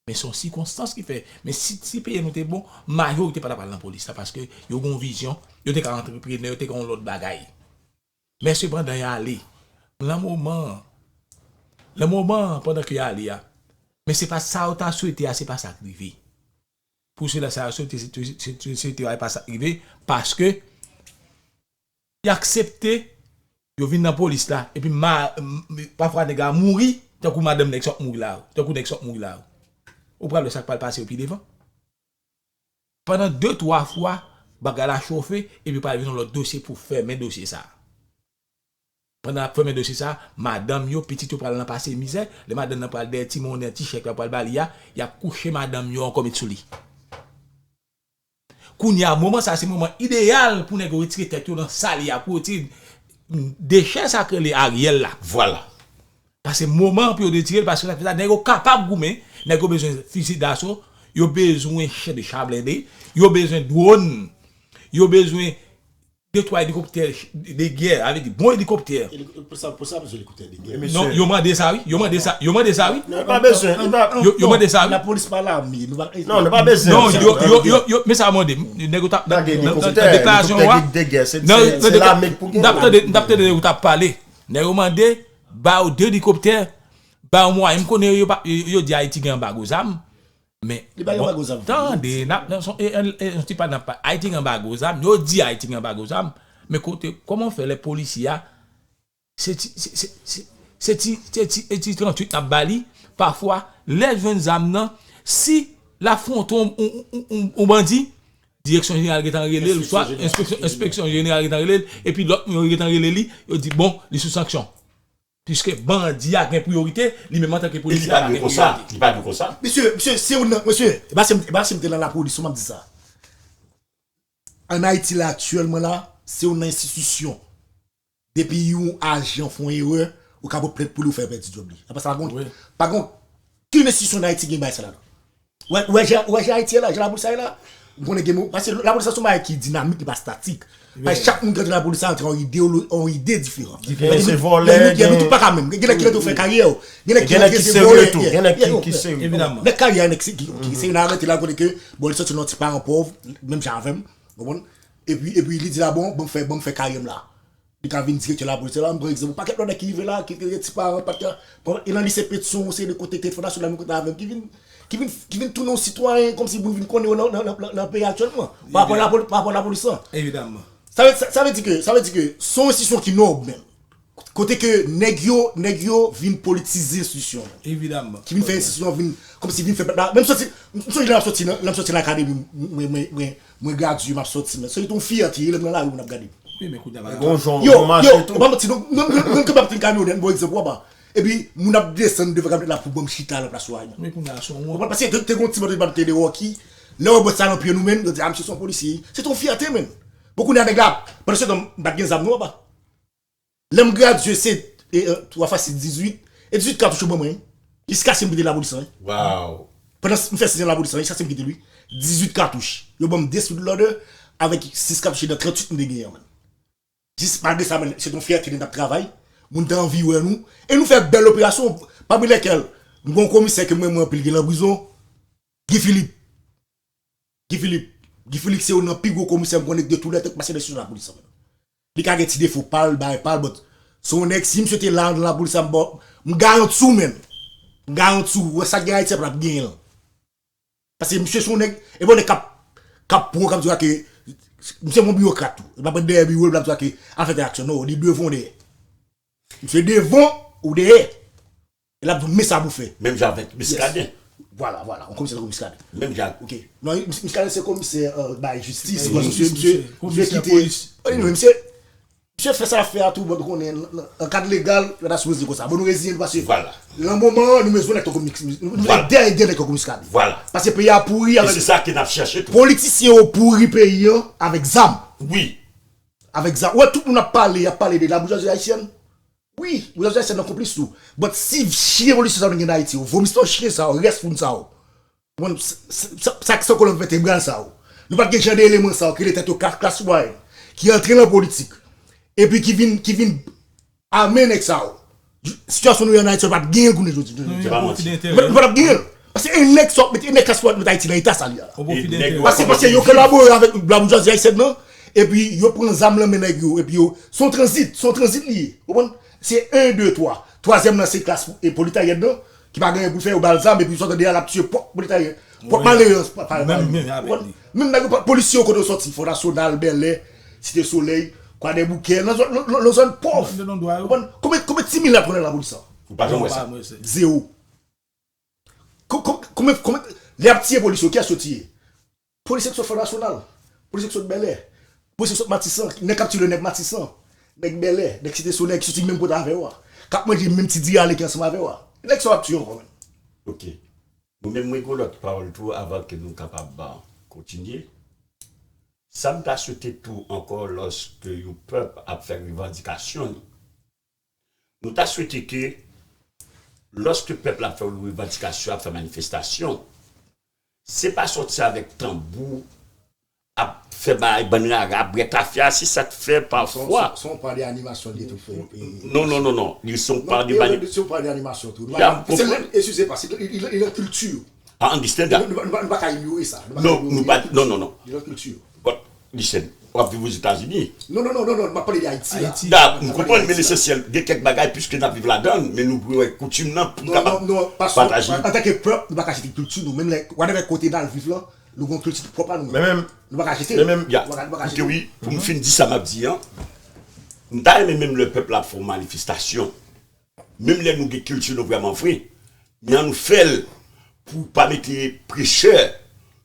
Men se yon sikonstans ki fè, men si, si peyi nou te bon, majorite pa t ap al nan polis la, paske yo gen yon vizyon, yo te ka antreprenè, yo te ka yon lòt bagay. Men sepandan y ale. Nan moman an, nan moman an, pandan ke y ale a, men se pa sa yo ta swete a, se pa sa k rive. Pou sila sa yo swete, se, se, se, se, se pa sa k rive, paske y aksepte, yo vin nan polis la, epi ma, m, m, pafwa nèg la mouri, tankou madanm nèg sa k mouri la, tankou nèg sa k mouri la. Ou pral wè sa k pral pase yo pi devan. Pandan de, twa fwa, bagay la chofe, epi pral vin yon lòt dosye pou fèmen dosye sa. Pandan y ap fèmen dosye sa, madanm yo, pitit yo pral nan pase mizè, lè madanm nan pral dèyè ti monnen, ti chèk la pral ba li a, y ap kouche madanm yo ankò met sou li. Kounye a, moman sa, se moman ideyal pou nèg yo retire tèt yo nan sa l ye a, pou yo retire dechè sa k rele Ariel la. Vwala. Paske moman an pou yo retire l, paske sa k fè sa, nèg yo kapab goumen, nèg yo bezwen fizi daso, yo bezwen chè de cha blende, yo bezwen dwòn, yo bezwen de twa elikoptè de gè, sa vle di bon elikoptè. Pou sa, pou sa, bezwen elikoptè de gè. Non, yo mande sa wi, yo mande sa, yo mande sa wi. Non, pa bezwen, li pa. Yo, yo mande sa wi. Lapolis pa lame, nou pa. Non, nou pa bezwen. Non, yo, yo, yo, yo, men sa yo mande, nèg yo t ap nan deklarasyon an, nan, nan, m t ap tande, m t ap tande nèg yo t ap pale. Nèg yo mande, ba yo de elikoptè, ba yo mwayen. M konnen yo pa, yo, yo di Ayiti gen anbago zam, men, tande, n ap, nan son, e, e, e, yon ti pa n ap pa, Ayiti gen anbago zam, yo di Ayiti gen anbago zam, men kote, kòman w fè lè polisye a, se ti, se, se, se, se ti, se ti, se ti tranntuit n ap ba li, pafwa, lè l jwenn zam nan, si l afwonte yon, yon, yon, yon, yon bandi, direksyon jeneral gentan rele l, swa enspeksyon, enspeksyon jeneral gentan rele l, epi lòt moun yo gentan rele li, yo di, bon, li sou sanksyon. Piske bandi a gen priyorite, li menm antanke polisye a pa gen priyorite. Li pa dwe konsa. Mesye, mesye, se youn nan, mesye, e pa si m, e pa si m te nan lapolis, ou m ap di sa. Ann Ayiti la, aktyèlman la, se youn nan enstitisyon. Depi yon ajan fè yon erè, ou ka pote plent pou li, ou fè pèdi djòb li. Apa sa pa gon, pa gon, ki enstitisyon ann Ayiti gen bagay sa ladan? Ou wè, ou wè jan, ou wè jan Ayiti ye la, jan lapolis la ye la? M konnen gen mo, paske lapolis la se yon bagay ki dinamik, li pa statik. Paske chak moun ki rantre nan lapolis la rantre an ideyolo-, an ide diferan. Diferan. Gen, se vòlè, gen, gen, nou tout pa ka menm. Gen nèg ki rantre pou fè karyè, gen nèg ki rantre se vòlè. Gen nèk ki serye tou, gen nèk ki, ki serye. Evidaman. Nèk karyè, nèk se ki, ki, ki serye nan rantre la kote ke, bon, li soti nan yon ti paran pòv, menm jan avè m, konprann? Epi, epi li di la, bon, ban m fè, ban m fè karyè m la. Li ka vin direktè lapolis la, m pran egzanp, yon pakèt lòt nèg ki rive la, ki te gen ti paran, pa t ka, e nan lise Petyonvil, yon seri de kote, Tèt Fondasyon la, menm kote avè m, ki vin, ki vin, ki vin tounen yon sitwayen, kòmsi moun vin konnen yo nan, nan, nan, nan, nan peyi aktyèlman, pa rapò lapo-, pa rapò lapolis lan. Evidaman. Sa vle, sa, sa vle di ke, sa vle di ke, se yon enstitisyon ki nòb menm. Kote ke nèg yo, nèg yo vin politize enstitisyon an. Evidaman. Ki vin fè enstitisyon an vin, kòmsi vin fè pèp la, menm soti, m sonje lè m ap soti nan, lè m soti nan akademi, mwen, mwen, mwen, mwen gradye, m ap soti, men se te yon fyète, lè m nan lari, moun ap gade m. Wi, men kounye a pa. Yo, yo, yo, pa manti, non, non, non, non, ke m ap fin kamyonèt, bon egzanp, w ap. Epi, moun ap desann devan kamyonèt la pou ban m chita nan plas ou a. Men kounye a, se yon wont. Ou konprann? Paske te, te gon ti bòt, bòt te de Rocky, lè yo bòt sa nan pye nou, menm, yo di, a, misye se yon polisye. Se te yon fyète, menm. Bon, kounye a, nèg la, pandan se tan, m pa t gen zam, non, w ap. Lè m gradye, se, e, e, twa fwa sis, dizuit. E dizuit katouch yo ban mwen, wi. Jiskaske m kite lapolis lan, wi. Pandan m fè sis an lapolis lan, jiskaske m kite l, wi. Dizuit katouch. Yo ban m de speed loader avèk sis katouch nan tranntuit m te genyen an, man. Jis malgre sa, man, se t yon fyète, n ap travay. Moun te anvi wè nou. E nou fè bèl operasyon, pami lèkèl M gen yon komisè ke mwen, mwen anpil gen nan prizon. Guy Philippe. Guy Philippe. Guy Philippe se youn nan pi gwo komisè m konnen de tou lè tan k pase nan sitiyasyon lapolis la. Li ka gen ti defo pa l, bagay pa l, but se yon nèg, si misye te la nan lapolis la, m ba w, m garanti w, menm. M garanti w, wè sa k gen Ayiti a, pa t ap genyen l. Paske misye se yon nèg, e bon nèg k ap, k ap pran, k ap di w ke misye yon biwokrat tou. Li pa pran dèyè biwo, li pa di w ke al fè tèl aksyon. Non, li devan w dèyè. Misye devan ou dèyè. E l ap di w men sa pou fè. Menm jan avèk Muscadin. Vwala, vwala. On komisè tankou Muscadin. Menm jan. Ok. Non, Mus- Muscadin se komisè euh, bay jistis. Misye, misye, misye kite. Anyway, misye, misye fè sa l ap fè a tou, bon, konnen, nan kad legal, yo ta sipoze konsa. Bon, nou reziyen nou paske nan moman an, nou bezwen nèg tankou Mis- nou bezwen dèyè nèg tankou Muscadin. Vwala. Paske peyi a pouri avèk. E se sa ke n ap chèche tou. Politisyen yo pouri peyi an avèk zam. Wi. Avèk zam. Ou wè, tout moun ap pale, y ap pale de laboujwazi ayisyèn. Wi, boujwazi ayisyèn nan konplis tou. But si chyen polisye sa nou gen nan Ayiti yo, vomisman chyen sa yo, rès moun sa yo. Bon, sa k san kolòn vètebral sa yo. Nou pa t gen jan de eleman sa yo ki rele tèt yo klas, klas mwayèn, ki antre nan politik, epi ki vin, ki vin ame nèg sa yo. Sitiyasyon nou ye an Ayiti, yo pa t genyen l kounye jodi. Nou pa t ap genyen l. Paske e nèg sa w ap mete, e nèg klas mwayèn mete Ayiti nan eta sa li ye a la. Paske, paske yo kolabore avèk laboujwazi ayisyèn nan, epi yo pran zam nan men nèg yo, epi yo, se yon tranzit, se yon tranzit li ye. Ou konprann? Se en, de, twa. Twazyèm nan se klas e pwoletaryè nan, ki pa gen anyen pou l fè, yo ba l zam, epi sa w tande a, l ap tiye pwòp pwoletaryè, pwòp malere, pa, pa, pa, ou konprann? Menm nèg yo, polisye yo kote yo sòti, Fò Nasyonal, Bèlè, Site Solèy, Kwadèboukè, nan zòn, nan, nan, nan zòn pòv. Ou konprann? Konbyen, konbyen ti mil la pran nan lapolis la? Ou pa janm wè sa. Zewo. Ko-, ko-, konbyen, konbyen, lè y ap tiye polisye yo, kiyès yo tiye? Polisye k sot Fò Nasyonal, polisye k sot Bèlè, polisye k sot Matisan, nèg k ap tiye nèg Matisan, nèg Bèlè, nèg Site Solèy ki soti menm kote avè w a, k ap manje menm ti diri ale ki ansanm avè w a. Nèg sa w ap tiye ankò menm. Ok. Mwen menm, mwen gen lòt pawòl tou avan ke nou kapab, ah, kontinye. Sa m ta swete tou ankò, lòske yon pèp ap fè revandikasyon li, nou ta swete ke lòske pèp la ap fè revandikasyon, ap fè manifestasyon, se pa sòti avèk tanbou, ap fè bagay bann rara, ap bwè tafya, se sa k fè pafwa. Se yon pa de animasyon li tou fè. Non, non, non, non. Li se yon pa de mani- se yon pa de animasyon tou. Eskize pa, se li nan kilti. I understand that. Nou pa ka inyore sa. Non, nou pa, non, non, non. Li nan kilti. But, listen, w ap viv Ozetazini. Non, non, non, non, non, m ap pale de Ayiti la. Da, m konprann, men lesansyèl, gen kèk bagay, piske n ap viv ladan l, men nou dwe wè koutim nan pou n kapab pataje. Antanke pèp, nou pa ka jete kilti nou. Menm lè, whatever kote n al viv lan, nou gen kilti pwòp pa nou menm. Nou pa ka jete. Men menm, ya, nou pa ka, nou pa ka jete. Wi, pou m fin di sa m ap di an, m ta renmen menm lè pèp la ap fè yon manifestasyon. Menm lè nou gen kilti nou vrèman vre, men ann nou fè l pou pa mete prechè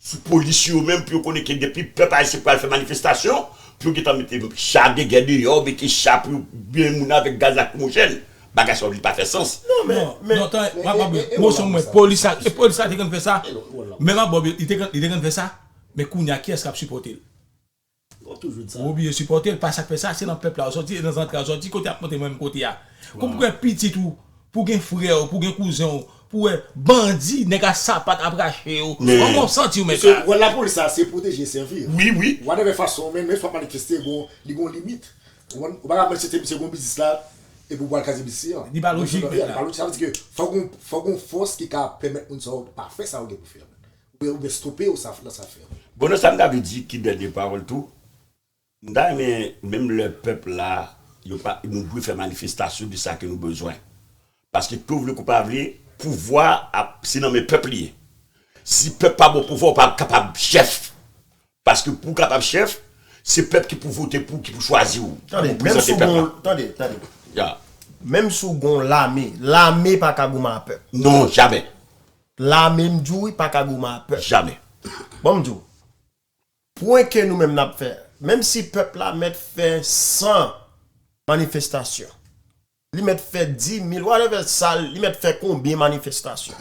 sou polis yo menm, pou yo konnen ke depi pèp ayisyen pral fè manifestasyon, pou yo gentan mete cha de gè deyò, mete cha pou yo byen moun avèk gaz lakrimojèn. Bagay sa yo li pa fè sans. Non, men, non, men, non, tan, m ap, m ap, e, e, e, mosyon mwen, polis la, e polis la te konn fè sa. Men m ap, li te konn, li te konn fè sa. Men kounye a, kiyès k ap sipòte l? Ou oblije sipòte l, pa sa k fè sa, se nan pèp la ou sòti, e nan zantray ou sòti, kote y ap monte menm kote a. Konprann pitit ou, pou gen frè w, pou gen kouzen w, pou wè bandi, nèg a sapat ap rache yo. Kòman w santi w menm sa? Wòl lapolis la, se pwoteje, sèvi. Wi, wi. Whatever fason, men, men swa manifeste, gon, li gon limit. Ou konprann? Ou pa ka pran sete misye gon biznis la, epi ou pral kraze biznis li an. Li pa lojik menm la. Li pa lojik, sa vle di ke fò gon, fò gon fòs ki ka pèmèt moun sa yo pa fè sa yo gen pou fè. Oubyen, oubyen stope yo sa, nan sa fè. Bon, nan sa m ta vle di, ki dènye pawòl tou, m ta renmen, menm lè pèp la, yo pa, nou dwe fè manifestasyon de sa ke nou bezwen. Paske ke w vle ke w pa vle, pouvwa a, se nan men pèp li ye. Si pèp pa ba w pouvwa, w pa kapab chèf. Paske pou w kapab chèf, se pèp ki pou vote pou w, ki pou chwazi w, pou reprezante pèp la. Tande, tande. Ya. Menm si w gon lame, lame pa ka goumen a pèp. Non, jamè. Lame, m di w, wi, pa ka goumen a pèp. Jamè. Bon, m di w, pwen ke nou menm n ap fè, menm si pèp la mèt fè san manifestasyon, li mèt fè di mil, whatever, sa, li mèt fè konbyen manifestasyon,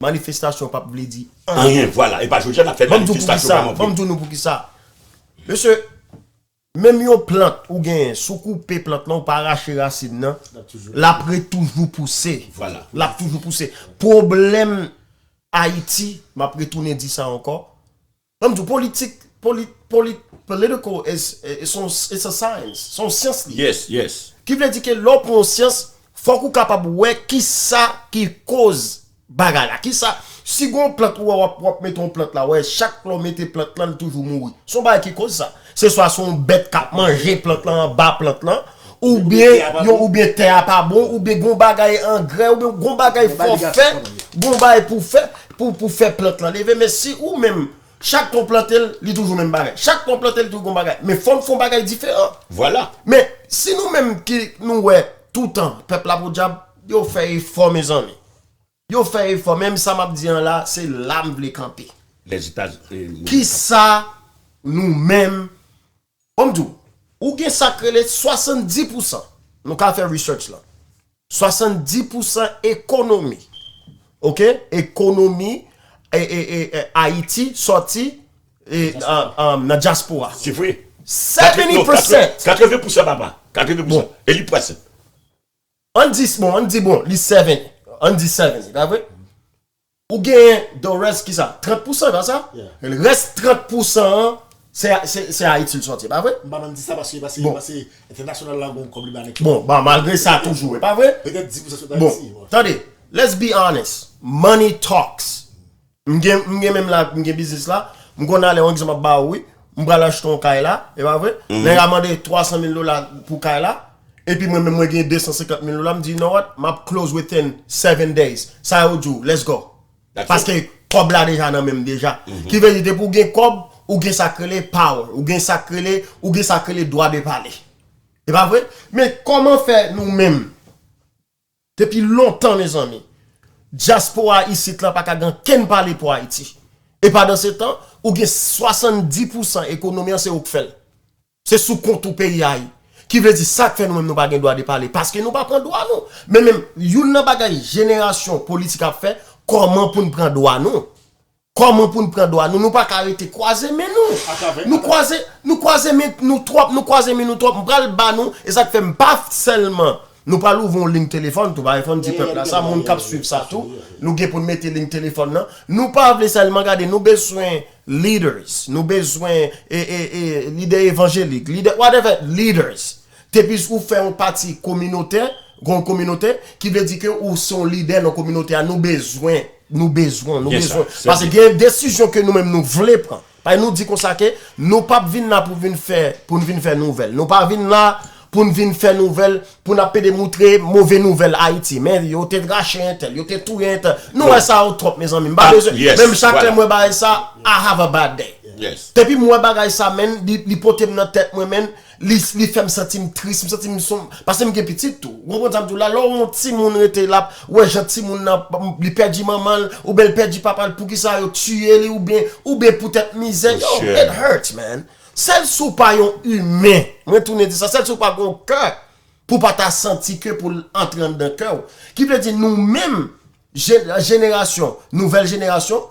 manifestasyon p ap vle di anyen. Anyen, vwala. E pa jodi a n ap fè manifestasyon vrèman vre. Ban m di w poukisa. Mesye, menm yon plant ou genyen, si w koupe plant lan, ou pa rache rasin nan, l ap ret toujou pouse. Vwala. L ap toujou pouse. Pwoblèm Ayiti, m ap retounen di sa ankò, Ban m di w, politik, poli-, poli-, political is, is, is, is a science. Se yon syans li ye. Yes, yes. Ki vle di ke lè w pran yon syans, fòk ou kapab wè kisa ki koz bagay la. Kisa? Si gon plant ou wè w ap, w ap mete yon plant la, wè, chak lè w mete plant lan, li toujou mouri. Se yon bagay ki koz sa. Se swa se yon bèt k ap manje plant lan, anba plant lan, oubyen, oubyen tè a pa bon, oubyen gon bagay angrè, oubyen gon bagay fò fè, gon bagay pou fè, pou, pou fè plant lan leve. Men si ou menm, chak tan w plante l, li toujou menm bagay. Chak tan w plante l, li toujou gon bagay. Men fò n fè yon bagay diferan. Vwala. Men si nou menm ki nou wè toutan, pèp la podyab, yo fè efò, mezanmi. Yo fè efò, menm sa m ap di an la, se la m vle kanpe. Lèzetazini. Kisa nou menm, bon, m di w, ou gen sa k rele swasanndis pousan, nou ka fè research lan, swasanndis pousan ekonomi, oke, ekonomi e, e, e, e, Ayiti sòti e, um, um, nan dyaspora. Se vre. Seventy percent. Katreven pousan, papa. Katreven pousan. E li prese. Ann di, bon, ann di, bon, li seventy. Ann di seventy, pa vre? Ou genyen the rest ki sa? Trant pousan, pa sa? Rès trant pousan an, se, se, se Ayiti l sòti, pa vre? M pa menm di sa paske, paske, paske entènasyonal la gon kòb li ba nèg. Bon, ba, malgre sa toujou, e pa vre? Petèt dis pousan sot Ayiti. Bon, tande, let's be honest. Money talks. M gen, m gen menm la, m gen biznis la. M konn ale, yon egzanp ap ba ou, wi. M pral achte yon kay la, e pa vre? Nèg la mande twa san mil dola pou kay la. Epi mwen menm, mwen gen de san senkant mil dola. M di, you know what? M ap close within seven days. Sa yo di w, let's go. Paske kòb la deja nan men m deja. Ki vle di, depi w gen kòb, ou gen sa k rele power. Ou gen sa k rele, ou gen sa k rele dwa de pale. E pa vre? Men kòman fè nou menm? Depi lontan, mezanmi, dyaspora isit la pa ka gen ankenn pale pou Ayiti. E pandan se tan, ou gen swasanndis pousan ekonomi an se ou k fè l. Se sou kont ou peyi a ye. Ki vle di sa k fè nou menm nou pa gen dwa de pale, paske nou pa pran dwa nou. Men menm youn nan bagay jenerasyon politik ap fè, kòman pou n pran dwa nou? Kòman pou n pran dwa nou? Nou pa ka rete kwaze men nou. Nou kwaze, nou kwaze men nou twòp, nou kwaze men nou twòp. M pral ba nou, e sa k fè m pa sèlman, nou pral ouvri yon liy telefòn tou, pa fò n di pèp la sa, moun k ap swiv sa tou, nou gen pou n mete liy telefòn nan. Nou pa vle sèlman gade, nou bezwen leaders, nou bezwen e, e, e, lidè evanjelik, lidè, whatever, leaders. Depi ou fè yon pati kominotè, gon kominotè, ki vle di ke ou se yon lidè nan kominote a, nou bezwen, nou bezwen, nou bezwen. Paske gen desizyon ke nou menm nou vle pran. Paske nou di konsa ke nou p ap vin la pou vin fè, pou n vin fè nouvèl. Nou pa vin la pou n vin fè nouvèl, pou n ap pede moutre move nouvèl Ayiti. Men yo te rache entèl, yo te touye entèl. Nou wè sa yo twòp, mezanmi. M pa bezwen, menm chak lè m wè bagay sa, I have a bad day. Depi m wè bagay sa, men, li, li pote m nan tèt mwen, men, li, li fè m santi m tris, m santi m son, paske m gen pitit tou. Ou konprann sa m di w la, lè yon timoun rete l ap wè jan timoun nan, li pèdi manman l, oubyen l pèdi papa l, poukisa yo tiye li, oubyen, oubyen poutèt mizè, yo, it hurts, man. Sèl si w pa yon imen, mwen tounen di sa, sèl si w pa gen yon kè pou w pa ta santi ke pou l antre anndan kè w. Ki vle di nou menm, je-, jenerasyon, nouvèl jenerasyon,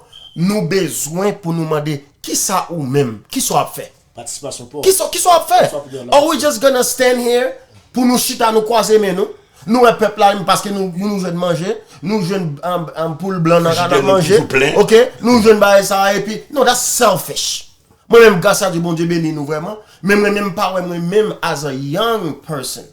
nou bezwen pou nou mande, kisa ou menm, kisa w ap fè? Patisipasyon pa w. Kisa, kisa w ap fè? Are we just gonna stand here pou nou chita, nou kwaze men nou? Nou wè pèp la, paske nou, nou jwenn manje, nou jwenn, um, um, poul blan nan ka nan manje, oke? Nou jwenn bagay sa, epi, no, that's selfish. Mwen menm, gras a Dye, Bondye beni nou vrèman, men mwen menm, m pa wè mwen menm as a young person.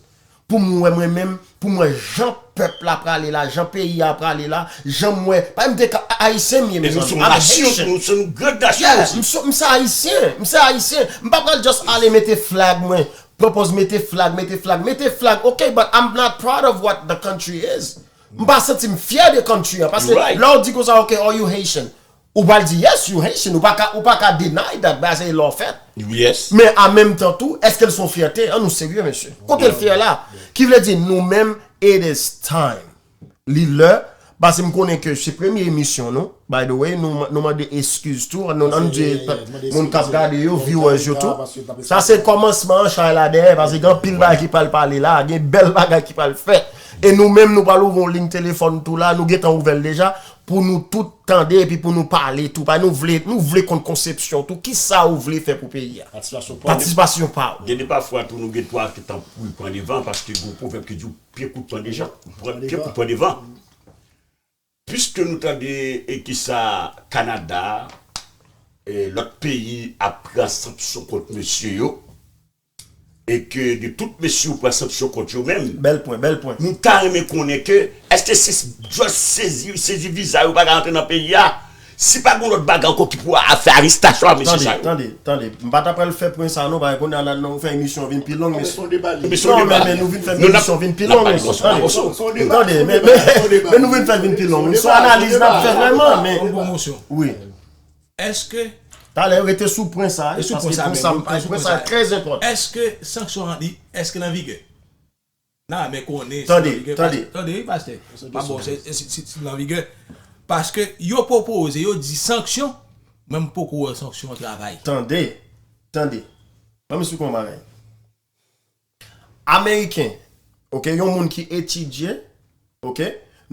Pou m wè mwen menm, pou m wè jan pèp la prale la, jan peyi a prale la, jan m wè, pa m te ka, Ayisyen m ye, mezanmi, I'm Haitian. Nou se yon gran nasyon. Yeah, m se, m se Ayisyen, m se Ayisyen. M pa pral just ale mete flag mwen, propose mete flag, mete flag, mete flag, ok, but I'm not proud of what the country is. M pa santi m fyè de country an, paske lè w di konsa, ok, are you Haitian? Ou pral di, yes, you Haitian. Ou pa ka, ou pa ka deny that, bagay sa e lè w fèt. Men an menm tan tou, èske l se yon fyète? An nou serye, mesye. Kote l fyè la? Ki vle di, nou menm, it is time. Li lè, paske m konnen ke se premye emisyon nou. By the way, nou, nou mande eskiz tou. Nou, ann di, moun k ap gade yo, viewers yo tou. Sa se kòmansman an, chay la dèyè, paske gen anpil bagay ki pral pale la, gen bèl bagay ki pral fèt. E nou menm, nou pral ouvri yon liy telefòn tou la, nou gentan ouvè l deja, pou nou tout tande epi pou nou pale tou. Pa nou vle, nou vle konn konsepsyon tou. Kisa ou vle fè pou peyi a? Patisipasyon pa w. Patisipasyon pa w. Gen de pafwa tou nou gen twa ki tankou pran devan, paske gen yon pwovèb ki di w pye kout pran devan, pran, pye kout pran devan. Piske nou tande e kisa Kanada, e lòt peyi ap pran sanksyon kont mesye yo, e ke de tout mesye yo pran sanksyon kont yo menm, Bèl pwen, bèl pwen. Nou ta renmen konnen ke èske se just sezi, sezi viza yo pa ka rantre nan peyi a? Si pa gen lòt bagay ankò ki pou a fè arestasyon a mesye sa yo. Tande, tande, tande. M pa ta pral fè pwen sa non, bagay kounye a la nou fè emisyon vin pi long, mesye. Emisyon Non, deba. men, men nou vin fè emisyon vin pi long, mesye. Tande. Tande, men, men, men nou vin fè vin pi long. Se yon analiz n ap fè vrèman, men. Yon pwomosyon. Wi. Èske Talè rete sou pwen sa, E sou paske pwen sa pwen menm, sa, nou pran sou pwen pwen sa sa. Trè enpòtan. Èske sanksyon an li, èske l an vigè? Nan men konnen si Tande, l an vigè, tande. Tande wi pastè. Pa bon, se si si- si l an vigè. Paske yo pwopoze, yo di sanksyon, men m poko wè sanksyon an travay. Tande, tande. Ban m esplike yon bagay. Ameriken, ok, yon moun ki etidye, ok,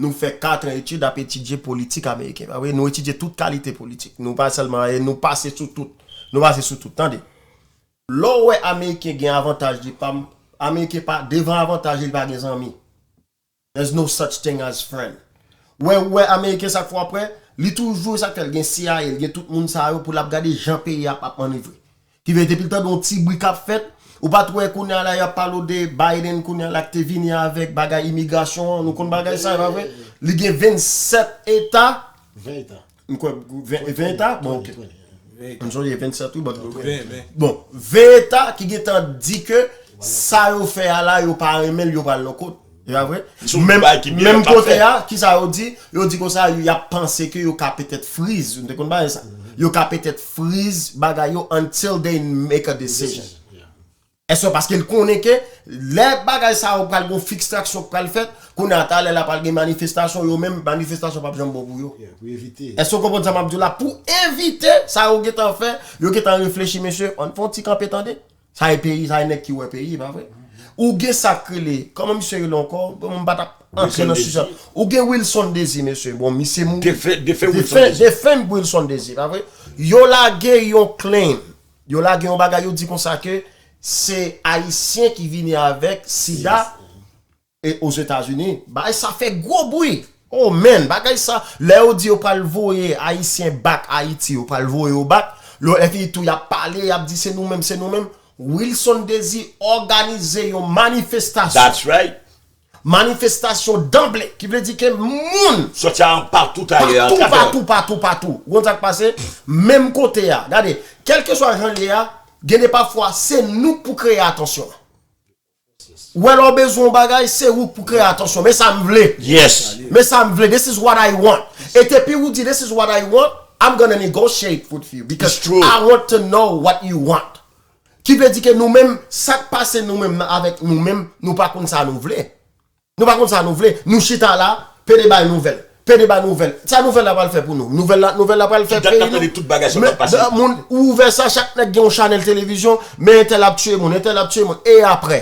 nou fè katran etid ap etidye politik ameriken. Pa vre, nou etidye tout kalite politik. Nou pa sèlman, e nou pase sou tout. Nou pase sou tout, tande. Lè w wè Ameriken gen avantaj li pa, Ameriken pa, devan avantaj li pa gen zanmi. There's no such thing as friend. Wè, wè Ameriken sa k fè w ap wè, li toujou sa k fè l gen C I A, l gen tout moun sa yo pou l ap gade jan peyi a ap manevre. Ki vle depi l tande yon ti bri k ap fèt, ou pa t wè kounye a la y ap pale w de Biden kounye a la k te vini avèk bagay imigrasyon an, nou konn bagay sa, e pa vre? Li gen vennsèt eta, Ven eta. m kwè ven eta, bon, ok. Twenty, twenty. M sonje vennsèt wi, but Ven, ven. Bon, ven eta ki gentan di ke sa yo fè a la, yo pa renmen l, yo pral nan kot. E pa vre? Menm kote a, ki sa yo di? Yo di konsa, y ap panse ke yo ka petèt friz. Ou te konn bagay sa? Yo ka petèt friz bagay yo until they make a decision. Èske paske l konnen ke lè bagay sa yo pral gon fiks traksyon k pral fèt, kounye a talè la pral gen manifestasyon, yo menm manifestasyon p ap janm bon pou yo. Yeah, pou evite. Èske w konprann sa m ap di w la? Pou evite sa yo gentan fè, yo gentan reflechi, mesye, ann fè yon ti kanpe tande. Sa e peyi, sa e nèg ki wè peyi, pa vre? Ou gen sa k rele, kòman misye rele ankò? Bon, m pa t ap antre nan sijè. Ou gen Wilson Désir, mesye. Bon, misye mou. Defen, defen Wilson Désir. Defen Wilson Désir, pa vre? Yo lage yon claim. Yo lage yon bagay, yo di konsa ke se Ayisyen ki vini avèk sida e Ozetazini. Bagay sa fè gwo bri. Oh man, bagay sa, lè yo di yo pral voye Ayisyen back Ayiti, yo pral voye yo back, lè fini tou y ap pale, y ap di se nou menm, se nou menm. Wilson Désir òganize yon manifestasyon. That's right. Manifestasyon danble, ki vle di ke moun Sòti a patou ayè, patou, atravè. Patou, patou, patou. Ou konn sa k pase? Menm kote a. Gade, kèlkeswa jan l ye a, gen de pafwa, se nou k pou kreye atansyon. Ou wè lè w bezwen yon bagay, se ou k pou kreye atansyon. Men sa m vle. Yes. Men sa m vle. This is what I want. E depi ou di this is what I want, I'm gonna negotiate with you because It's true. I want to know what you want. Ki vle di ke nou menm, sa k pase nou menm nan avèk nou menm, nou pa konn sa nou vle. Nou pa konn sa nou vle. Nou chita la, pede bay nouvèl. Pede bay nouvèl. Sa nouvèl la pral fè pou nou? Nouvèl la, nouvèl la pral fè Tout dat peyi n ap tande tout bagay sa k ap pase. Moun ou ouvè sa, chak nèg gen yon chanèl televizyon, men entèl ap tiye moun, entèl ap tiye moun. E apre?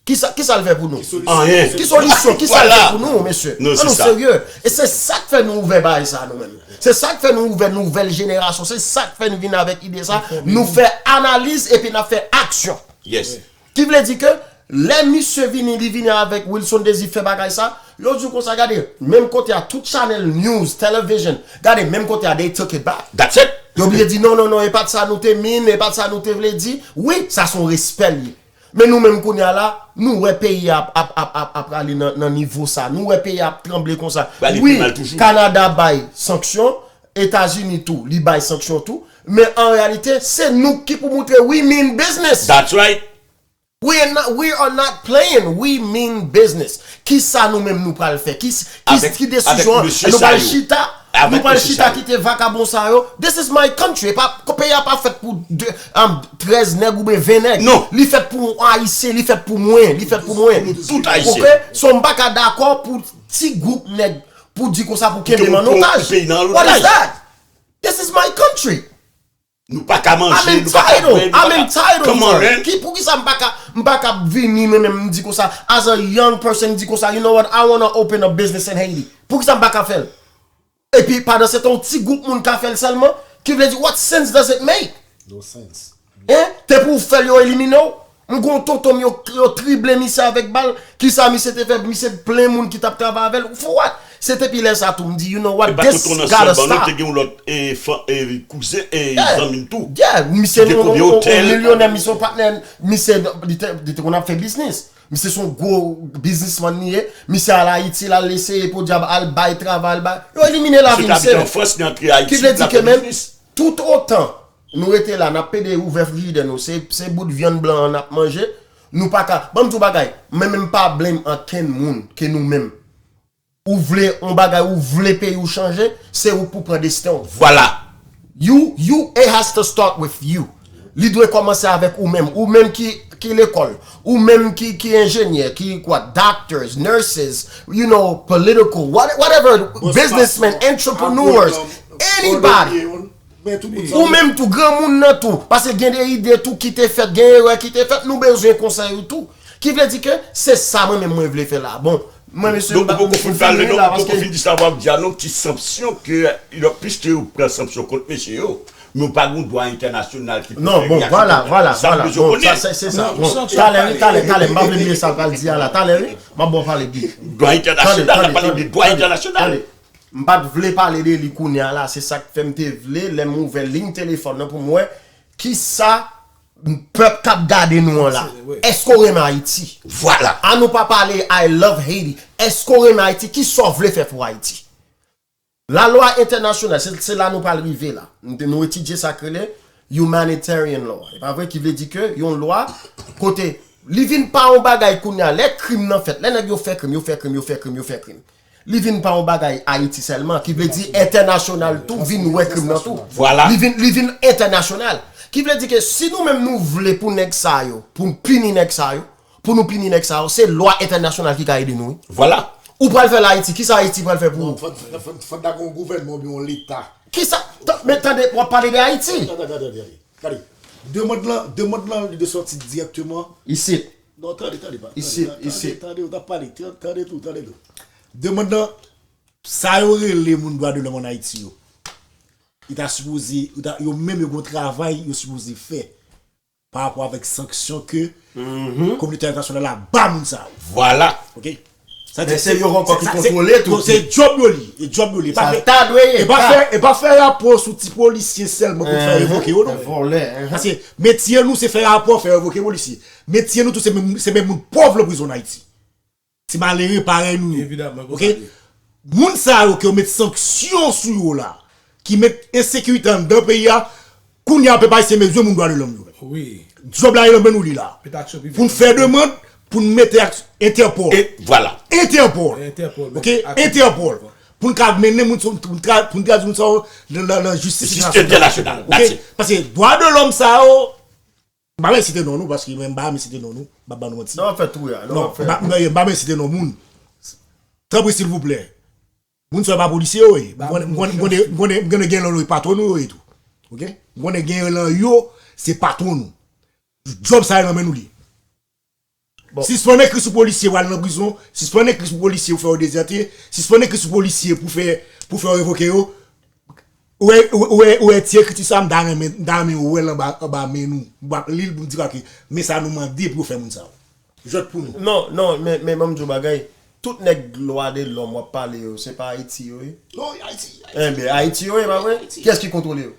Kisa, kisa l fè pou nou? Anyen. Ki solisyon? Kisa l fè pou nou, mesye? Non, An nou se sa. Serye. E se sa k fè nou ouvè bagay sa nou menm. Se sa k fè nou ouvè nouvèl jenerasyon. Se sa k fè nou vin avèk ide sa. Nou fè analiz epi n ap fè aksyon. Yes. Ki vle di ke lè misye vini, li vini avèk Wilson Désir fè bagay sa, yo di w konsa, gade, menm kote a, tout chanèl news, television, gade, menm kote a, they took it back. That's it. Yo bliye di non, non, non, e pa t sa nou te mean, e pa t sa nou te vle di. Wi, sa se yon respè l ye. Men nou menm kounye a la, nou wè peyi a ap, ap, ap, ap, ap prale nan, nan nivo sa. Nou wè peyi a ap tranble konsa. Wi, Kanada bay sanksyon, Etazini tou, li bay sanksyon tou. Men an reyalite, se nou ki pou moutre we mean business. That's right. We are not, we are not playing. We mean business. Kisa nou menm nou pral fè? Ki, ki, ki desizyon nou pral chita? Nou pral chita kite vakabon sa yo. This is my country. E pa, peyi a pa fèt pou de, um, trèz nèg oubyen ven nèg. Non. Li fèt pou Ayisyen, li fèt pou mwen, li fèt pou mwen. Tout Ayisyen. Ok? So m pa ka dakò pou ti gwoup nèg pou di konsa pou kenbe m an otaj. What is that? This is my country. Nou pa ka manje, nou pa ka bwè, nou pa ka... I'm entitled. Ki, poukisa m pa ka, m pa ka vini mwen menm m di konsa, as a young person, m di konsa, you know what, I wanna open a business in Haiti. Poukisa m pa ka fè l? Epi pandan se tan yon ti gwoup moun ka fè l sèlman, ki vle di, what sense does it make? No sense. Hein? Te pou w fè l, yo elimine w. M gon tonton m, yo, yo trible misye avèk bal. Kisa misye te fè? Misye plen moun ki t ap travay avè l. For what? Se depi lè sa tou, m di, you know what, this gotta stop. E pa tout moun nan sèlman, non, te gen yon lòt e, fan, e, kouzen e zanmi m tou. Yeah, misye yon milyonè, misye yon patnè, misye li te, li te konn ap fè biznis. Misye se yon gwo biznismann li ye. Misye al Ayiti, l al eseye podyab, al bay travay, al bay. Yo elimine lavi misye. Misye te abite an Frans, li antre Ayiti, l ap fè biznis. Ki vle di ke menm, tout otan nou rete la, n ap pede ouvè frijidè nou, se, se bout vyann blan an n ap manje, nou pa ka. Ban m di w bagay, mwen menm m pa blame ankenn moun ke nou menm. Ou vle yon bagay, ou vle peyi w chanje, se ou k pou pran desten w. Vwala. You, you, it has to start with you. Li dwe kòmanse avèk ou menm. Ou menm ki, ki lekòl. Ou menm ki, ki enjenyè, ki kwa, doctors, nurses, you know, political, what, whatever, businessmen, entrepreneurs, anybody. Ou menm tou, granmoun nan tou. Paske gen de ide tou ki te fèt, gen erè ki te fèt, nou bezwen konsèy ou tou. Ki vle di ke se sa mwen menm mwen vle fè la. Bon, mwen mesye, donk ou poko fin pale non, ou poko fin di sa w ap di a non, ki sanksyon ke yo, piske yo pran sanksyon kont mesye yo, men yo pa gen dwa entènasyonal ki pou fè reyaksyon kont sa. Sa m bezwen konnen. Bon, talè wi, talè, talè, m pa vle bliye sa l pral di a la, talè wi, m ap ba w pale byen. Dwa entènasyonal, n ap pale de dwa entènasyonal. M pa t vle pale de li kounye a la, se sa k fè m te vle, lè m ouvè liy telefòn nan pou m wè kisa pèp k ap gade nou an la. Èske w renmen Ayiti? Vwala. An nou pa pale I love Haiti. Èske w renmen Ayiti? Kisa w vle fè pou Ayiti? Lalwa entènasyonal, se, se la nou pral rive la. Nou, nou etidye sa k rele humanitarian law. E pa vre ki vle di ke yon lwa kote li vin pa yon bagay kounye a, lè krim nan fèt, lè nèg yo fè krim, yo fè krim, yo fè krim, yo fè krim. Li vin pa yon bagay Ayiti sèlman, ki vle di entènasyonal tou vin wè krim nan tou. Vwala. Li vin, li vin entènasyonal. Ki vle di ke si nou menm nou vle pou nèg sa yo, pou n pini nèg sa yo, pou nou pini nèg sa yo, se lwa entènasyonal ki ka ede nou wi. Vwala. Ou pral fè l Ayiti, kisa Ayiti pral fè pou ou? Fòk ta gen yon gouvènman oubyen yon leta. Kisa? Men tande, w ap pale de Ayiti. Tande, tande, tande. Gade, demann lan, demann lan li dwe sòti dirèkteman. Isit. Non, tande, tande, pa. Isit, isit. Tande, tande, ou t ap pale, tande tou, tande tou. Demann lan, sa yo rele moun dwa de lòm ann Ayiti yo. Li ta sipoze, yo menm yo gen yon travay yo sipoze fè pa rapò avèk sanksyon ke kominote entènasyonal la ba moun sa yo. Vwala. Oke? Men se yo ankò ki kontwole tou. Se djòb yo li. E djòb yo li. E pa fè, e pa fè rapò sou ti polisye sèlman pou fè revoke yo non. Paske metye nou se fè rapò, fè revoke polisye. Metye nou tou se menm, se menm moun pòv nan prizon ann Ayiti. Ti malere parèy nou yo. Oke? Moun sa yo ke yo met sanksyon sou yo la, ki met ensekirite anndan peyi a, kounye a pèp ayisyen bezwen moun dwa de lòm yo. Wi. Djòb la e nan men nou li la. Pou n fè demann, pou n mete ak Entèpòl. E vwala. Entèpòl. Entèpòl. Oke? Entèpòl. Pou n ka mennen moun, pou n ka, pou n tradui moun sa yo nan, nan, nan jistis entènasyonal. Oke? Paske dwa de lòm sa yo, m pa vle site non nou, paske mwen m pa renmen site non nou, m ap ba nou manti. Non, w ap fè tou ya. Non, m pa, m pa renmen site non moun. Tanpri silvouplè. Moun sa yo pa polisye yo ye. M konnen, m konnen, m konnen, m konnen, m konnen gen lè yo patwon nou yo ye tou. Oke? M konnen gen lè yo se patwon nou. Djòb sa yo nan men nou li. Sispann ekri sou polisye pou al nan prizon, sispann ekri sou polisye pou fè yo dezète, sispann ekri sou polisye pou fè, pou fè yo revoke yo. Ou wè, ou wè, ou wè ti ekriti sa, m ta renmen, m ta renmen wè l anba, anba men nou. M ap li l pou m di ke men sa nou mande pou yo fè moun sa yo. Jwèt pou nou. Non, non, men, men ban m di w bagay. Tout nèg lwa de lòm w ap pale yo, se pa Ayiti yo ye? Non, Ayiti, Ayiti. Enben, Ayiti yo ye, pa vre? Kiyès ki kontwole yo?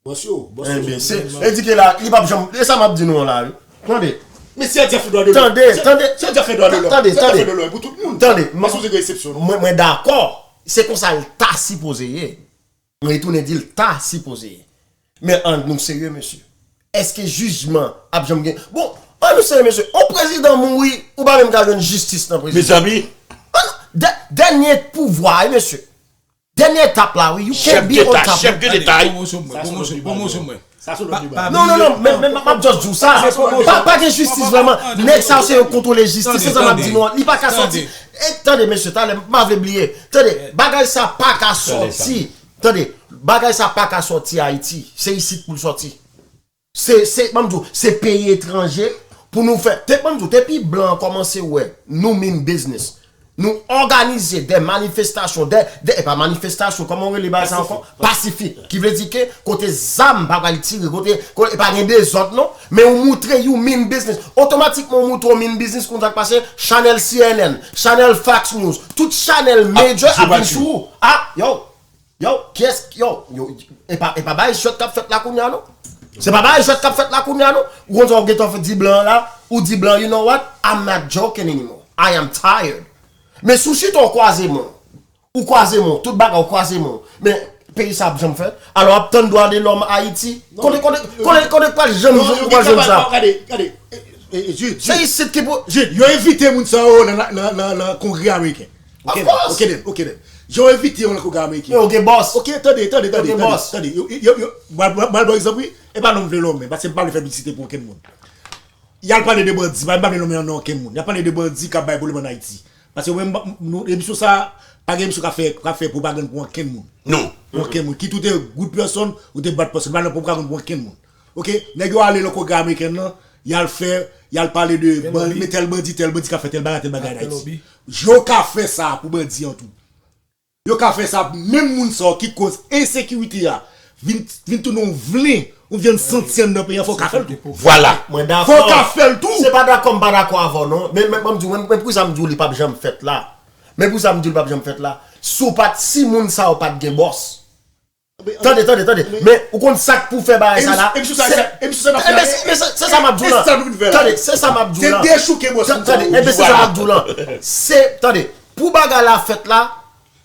Bòs yo, bòs yo. Enben, se, e di ke la, li p ap janm, e sa m ap di nou an la, wi. Tande. Men si Ayiti ap fè dwa de lòm. Tande, tande. Si Ayiti ap fè dwa de lòm, tande, si Ayiti ap fè dwa de lòm pou tout moun. Tande, mwen, mwen dakò. Se konsa l ta sipoze ye. Mwen retounen di l ta sipoze ye. Men ann nou serye, mesye. Èske jijman ap janm gen? Bon, ann nou serye, mesye. On prezidan mouri, ou pa menm ka jwenn jistis nan prezidan. Mezanmi. Ann, dè-, dènye pouvwa, wi, mesye. Dènye etap la, wi. You can't be on top. Chèf de leta, chèf de leta, wi. Pwomosyon mwen, pwomosyon, pwomosyon mwen. Sa se lòt deba. Non, non, non, men, men, m ap just di w sa. Pa, pa gen jistis vrèman. Nèg sa yo se yo kontwole jistis, se sa m ap di nou an. Li pa ka sòti. E, tande, mesye, talè, m pa vle bliye. Tande, bagay sa pa ka sòti. Tande, bagay sa pa ka sòti Ayiti. Se isit pou l sòti. Se, se, ban m di w, se peyi etranje pou nou fè. Te, ban m di w, depi blan an kòmanse wè nou mean business, Nou òganize de manifestasyon, de, de, e pa manifestasyon, kòman w rele bagay sa ankò? Pasifik. Ki vle di ke kote zam pa pral tire, kote, kote e pa gen dezòd non, men ou moutre you mean business. Otomatikman ou moutre ou mean business, konn sa k pase, chanèl C N N, chanèl Fox News, tout chanèl medya ap vin sou ou. Ah, yo, yo, kiyès, yo, yo, e pa, e pa bagay jwèt k ap fèt la kounye a non. Se pa bagay jwèt k ap fèt la kounye a non. Ou konn sa w gentan di blan la, ou di blan, you know what? I'm not joking anymore. I am tired. Men si w chita w kwaze men w, ou kwaze men w, tout bagay ou kwaze men w. Men peyi sa ap janm fèt. Alò w ap tann dwa de lòm Ayiti. Kote, kote, kote, kote k pral janm, ou pral jwenn sa? Gade, gade. Se isit ki pou. Jid, yo envite moun sa yo nan, nan, nan, nan Kongrè Ameriken. Of course. Ok, then, ok, then. Yo envite yo nan Kongrè Ameriken. Yo gen bòs. Ok, tande, tande, tande, tande, tande. Yo, yo, yo, mwen, mwen, mwen, pa egzanp, wi. E pa non m vle nonmen, paske m pa vle fè piblisite pou okenn moun. Y al pale de bandi, pa m pa vle nonmen non okenn moun. Y al pale de bandi k ap bay pwoblèm ann Ayiti. Paske mwen, m, nou, emisyon sa, pa gen emisyon k ap fè, k ap fè pwopagann pou okenn moun. Non. Pou okenn moun. Kit ou te good person, ou te bad person, pa nan pwopagann pou okenn moun. Ok? Nèg yo ale nan Kongrè Ameriken nan, y al fè, y al pale de ban-, men tèl bandi, tèl bandi k ap fè tèl bagay, tèl bagay ann Ayiti. Yo ka fè sa pou bandi an tou. Yo ka fè sa, menm moun sa yo ki koz ensekirite a vin, vin tounen yon vlen, yon vyann santi anndan peyi a, fò w ka fè l tou. Vwala. Mwen dakò. Fò w ka fè l tou. Se pa dakò, m pa dakò avè w non. Men, men, ban m di w, men, men poukisa m di w li p ap janm fèt la? Men poukisa m di w li p ap janm fèt la? Si w pa t, si moun sa yo pa t gen bòs. Tande, tande, tande. Men ou konn sa k pou fè bagay sa la? Emisyon sa, emisyon sa n ap fè. Men se, men se, se sa m ap di w la. Tande, se sa m ap di w la. Se dechouke bòs. Tande, ebyen se sa m ap di w la. Se, tande, pou bagay la fèt la,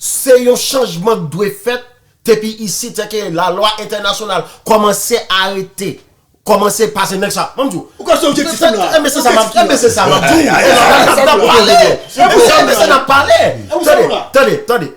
se yon chanjman k dwe fèt depi isit, sèke lalwa entènasyonal kòmanse arete, kòmanse pase nèg sa. Ban m di w. Ou ka se objektif la. Ebyen se sa m ap, ebyen se sa m ap di w. Ebyen se sa n ap pale. Ebyen se sa n ap pale. Tande, tande, tande.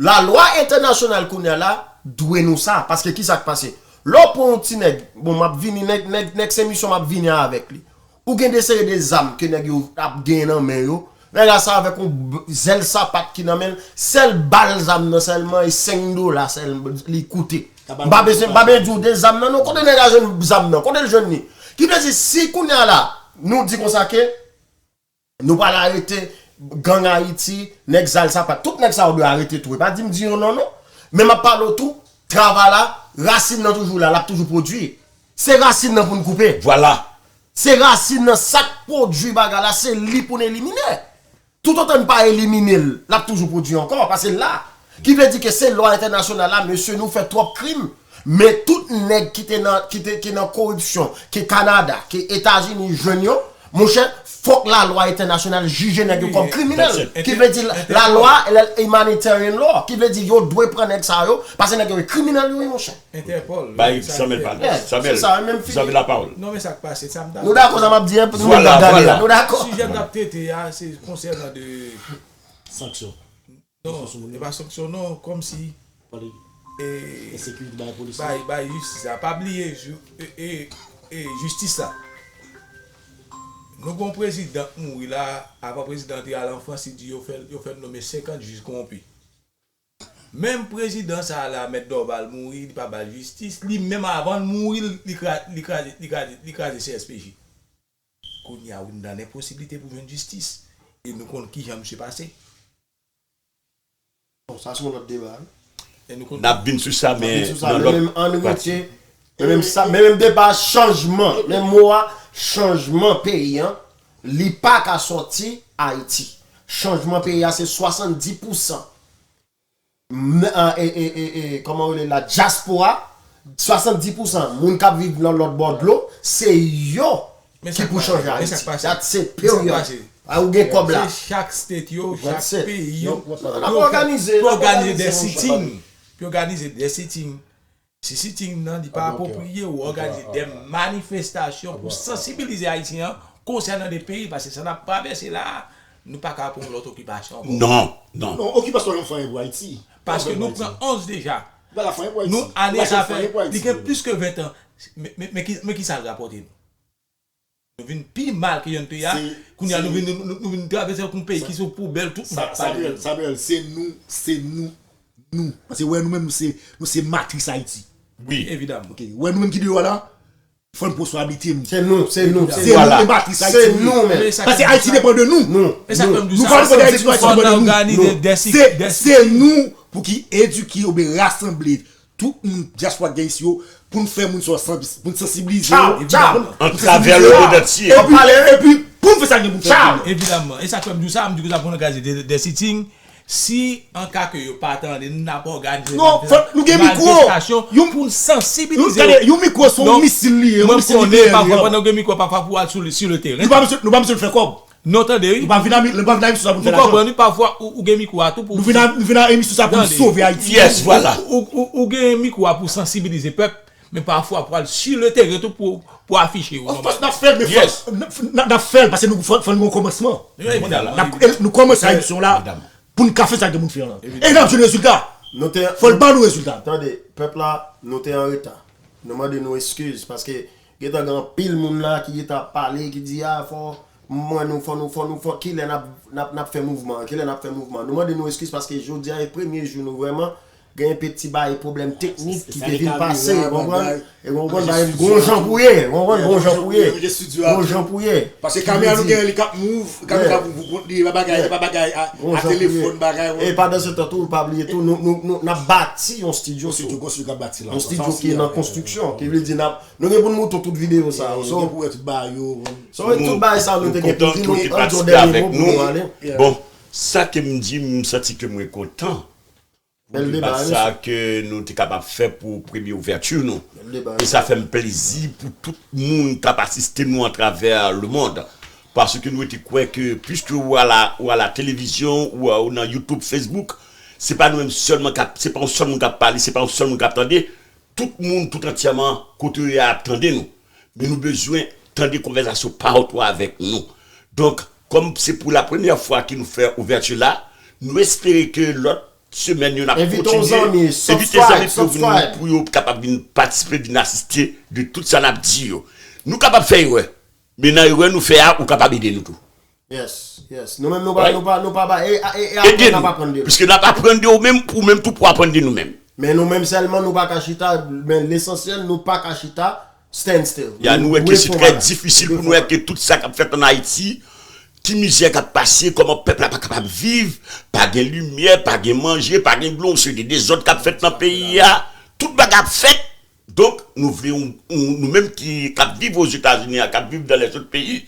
Lalwa entènasyonal kounye a la dwe nou sa, paske kisa k pase? Lè w pran yon ti nèg, bon, m ap vini, nèg, nèg, nèg se misyon m ap vini avèk li. Ou gen de seri de zam ke nèg yo ap genyen nan men yo, nèg la se avèk yon b-, zèl sapat ki nan men l, sèl bal zam nan sèlman e senk dola sèl li koute. M pa bezwen, m pa bezwen di w de zam nan non, kote nèg la jwenn zam nan, kote l jwenn li? Ki vle di, si kounye a la, nou di konsa ke, nou pral arete gang Ayiti, nèg zèl sapat. Tout nèg sa yo dwe arete tou. E pa di m di yo non, non. Men m ap pale w tou, travay la, rasin nan toujou la, l ap toujou pwodui. Se rasin nan pou n koupe. Vwala. Se rasin nan, sa k pwodui bagay la, se li pou n elimine. Toutotan n pa elimine l, l ap toujou pwodui ankò, paske l la. Ki vle di ke se lwa entènasyonal la, mesye, nou fè twòp krim. Men tout nèg ki te nan, ki te, ki nan koripsyon, ke Kanada, ke Etazini jwenn yo, monchè, fòk lalwa entènasyonal jije nèg yo kòm kriminèl. Ki vle di lalwa, humanitarian law, ki vle di yo dwe pran nèg sa yo, paske nèg yo e kriminèl yo ye, monchè. Entèpòl. Bay Samuel pale. Samuel, Samuel, lapawòl. Non, men sa k pase, sa m ta. Nou dakò, sa m ap di, nou menm n ap gade la, nou dakò. Sijè n ap trete a, se konsènan de sanksyon. Non, e pa sanksyon non, kòmsi, e, ensekirite bay polis la. Bay, bay jistis la. Pa bliye, e, e, e, jistis la. Nou gon prezidan k mouri la, avan prezidan te al an Frans, li di yo fè, yo fè nonmen senkant jij kowonpi. Menm prezidan sa a la, Mèt Dorval mouri, li pa ba l jistis, li menm avan l mouri, li kra-, li kraze, li kraze, li kraze C S P J. Kounye a, ou nan lenposiblite pou jwenn jistis. E nou konn kijan misye pase. Bon, sa se yon lòt deba, wi. E nou konn. N ap vin sou sa, men nan lòt pati. Men menm ann rete, men menm sa, men menm deba chanjman, men mo a, chanjman peyi an, li pa ka sòti Ayiti. Chanjman peyi a, se swasanndis pousan. M-, a, e, e, e, e, kòman yo rele la, dyaspora, swasanndis pousan moun k ap viv nan lòt bò dlo, se yo ki pou chanje Ayiti. That's it, period. A, ou gen kòb la. Se chak state yo, chak peyi yo, pou òganize de sitting. Pou òganize de sitting. Si sitting nan, li pa apwopriye, ou òganize de manifestasyon pou sansibilize Ayisyen an konsènan de peyi, paske sa n ap travèse la a, nou pa ka pran yon lòt okipasyon ankò. Non, non. Non, okipasyon pa janm fè anyen pou Ayiti. Paske nou pran onz deja. Nou, ane sa fè, li gen plis ke ven tan. Men, men, men ki, men kisa l rapòte nou? Nou vin pi mal ke yonn peyi a. Kounye a nou vin, nou, nou, nou vin travèse l kon peyi ki sou poubèl, tout moun ap pale de nou. Samuel, Samuel, se nou, se nou, nou. Paske wè nou menm, nou se, nou se matris Ayiti. Wi. Evidaman. Ok, wè nou menm ki deyò a la, Fò n pran responsablite nou. Se nou, se nou, se nou. Se nou, e matris Ayiti nou ye. Paske Ayiti depann de nou. Nou. Nou pa depann de Ayiti, nou pa depann de nou. Se, se nou pou ki edike oubyen rasanble tout moun dyaspora k gen isi yo, pou n fè moun sa yo sanbi-, pou n sansibilize yo. Evidamman. Pou n sansibilize yo. Epi, epi, pou n fè sa gen pou n fè. Evidamman. E sa k fè m di w sa, m di w sa pou n òganize de, de sitting. Si an ka ke yo pa tande n, n ap òganize manifestasyon pou n sansibilize yo. Non, fò nou gen mikwo. Yon, gade, yon mikwo se yon misil li ye, yon misil nikleè li ye. Donk, mwen konnen pafwa, pandan w gen mikwo, pafwa pou w al sou le, sou le teren. Nou pa bezwen, nou pa bezwen fè kòb. Nou tande, wi. Nou pa vin a, nou pa vin a emisyon sa pou n fè lajan. Nou konprann, wi, pafwa, ou, ou gen mikwo a tou pou. Nou vin a, nou vin a emisyon sa pou n sove Ayiti. Yes, vwala. Ou, ou, ou, ou gen mikwo a pou sansibilize pèp, men pafwa pou al sur le terrain tou pou, pou afiche yo. Of course, n ap fè l, men fò, n, n, n ap fè l, paske nou, fò, fò n gen yon kòmansman. Wi, evidamman. N ap, nou kòmanse emisyon la pou n ka fè sa gen moun fè an. Evidamman. E n ap jwenn rezilta. Fò l ban nou rezilta. Tande, pèp la, nou te an reta. Nou mande nou eskiz, paske gentan gen anpil moun la ki gentan ap pale, ki di, "A, fò, mwen, nou, fò, nou, fò, nou, fò, kilè n ap, n ap, n ap fè mouvman an? Kilè n ap fè mouvman an?" Nou mande nou eskiz paske jodi a e premye jou nou vrèman gen yon peti bay pwoblèm teknik ki te vin pase, ou konprann? E ou konprann, bay, gon jan pou ye, ou konprann, gon jan pou ye. Gon jan pou ye. Paske kamera nou gen li k ap move, kamera pou, pou kont li, e pa bagay, e pa bagay a, a telefòn, bagay. E pandan se tan tou, pa bliye tou, nou, nou, nou, n ap bati yon estidyo tou. Yon estidyo k ap bati la. Yon estidyo ki nan konstriksyon, ki vle di n ap Nou gen pou n mouton tout videyo sa yo. So, nou gen pou wè tout bagay yo. So, tout bagay sa yo nou te gen pou di nou, an di yon dènye mo pou nou ale. Bon, sa ke m di, m santi ke mwen kontan. Bèl deba, sa ke nou te kapab fè pou premye ouvèti nou. Bèl deba. E sa fè m plezi pou tout moun k ap asiste nou atravè lemonn. Paske nou te kwè ke, piske ou a la, ou a la televizyon, ou a, ou nan YouTube, Facebook, se pa nou menm sèlman k ap, se pa yon sèl moun k ap pale, se pa yon sèl moun k ap tande. Tout moun, tout antyèman, kote yo ye a ap tande nou. Men nou bezwen tande konvèsasyon pa w tou avèk nou. Donk, kòm se pou la premyè fwa ke nou fè ouvèti la, nou espere ke lòt semèn yo n ap kontinye. Envite zanmi, pou yo vin, pou yo kapab vin patisipe, vin asiste de tout sa n ap di yo. Nou kapab fè erè, men nan erè nou fè a, ou kapab ede nou tou. Yes, yes. Nou menm nou pa, nou pa, nou pa ba, e, e, e aprann, n ap aprann de nou. Piske n ap aprann de ou menm, ou menm tou pou aprann de nou menm. Men nou menm sèlman, nou pa ka chita, men lesansyèl, nou pa ka chita stand still. Ya, nou wè ke se trè difisil pou nou wè ke tout sa k ap fèt ann Ayiti, ki mizè k ap pase, kòman pèp la pa kapab viv, pa gen limyè, pa gen manje, pa gen dlo, se de dezòd k ap fèt nan peyi a, tout bagay ap fèt. Donk, nou vle yon, yon, nou menm ki, k ap viv Ozetazini a, k ap viv dans les autres pays,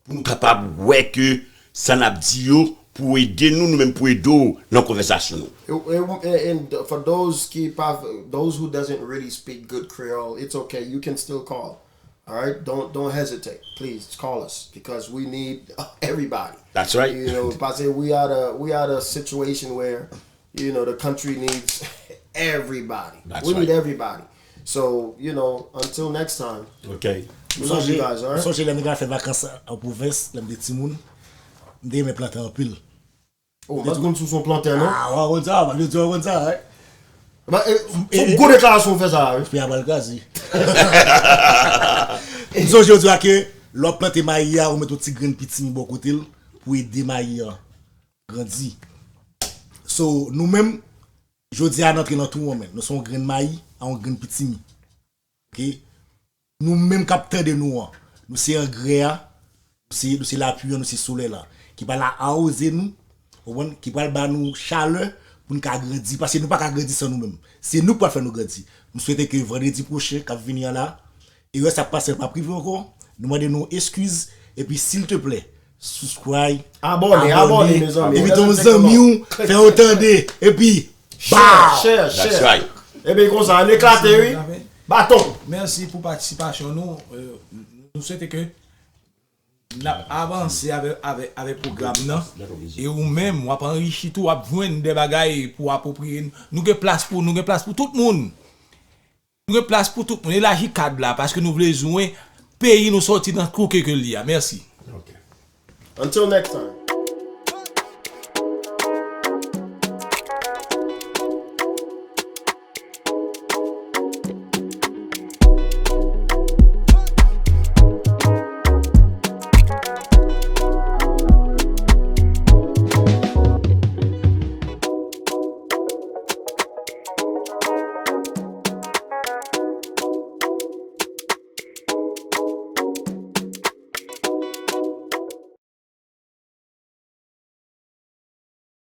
pou nou kapab wè ke sa n ap di yo pou ede nou, nou menm pou ede w nan konvèsasyon nou. And, and, and for those ki pa, those who doesn't really speak good Creole, it's okay. You can still call. All right? Don't, don't hesitate. Please call us because we need everybody. That's right. You know, paske we are the, we are the situation where You know, the country needs everybody. We need everybody. So, you know, until next time. Ok. We love you guys, all right? Ou sonje lè m te ka fè vakans an pwovens, lè m te timoun, m te renmen plante anpil. Oh, m pa t konn si w se yon plantè, non? Ah, w konn sa, m ap di w konn sa, wi. Fòk gwo deklarasyon w fè sa, wi. Peyi a pral kraze. M sonje yo di w ke lè w ap plante mayi a, ou met yon ti grenn pitimi bò kote l pou ede mayi an grandi. So, nou menm, jodi a, n antre nan twou an, men nou se yon grenn mayi a yon grenn pitimi. Ok? Nou menm k ap tande nou an, nou se angrè a, nou se, nou se lapli an, nou se solèy la. Ki pral awoze nou, ou konprann? Ki pral ba nou chalè pou n ka grandi. Paske nou pa ka grandi san nou menm. Se nou k pral fè nou grandi. M swete ke vandredi pwochen k ap vini an la, erè sa k pase m ap rive ankò. Nou mande nou eskiz. Epi, silteplè, subscribe, abòne, abòne, mezanmi. Envite yon zanmi w, fè yo tande. Epi, share, share, share. Epi konsa, ann eklate, wi. Baton. Mèsi pou patisipasyon nou. Euh, nou swete ke n ap avanse avèk, avèk, avèk pwogram nan. E ou menm, w ap anrichi tou, w ap jwenn de bagay pou apwopriye. Nou gen plas pou, nou gen plas pou tout moun. Nou gen plas pou tout moun. Elaji kad la, paske nou vle jwenn peyi nou sòti nan twou ke, ke l ye a. Mèsi. Ok. Until next time.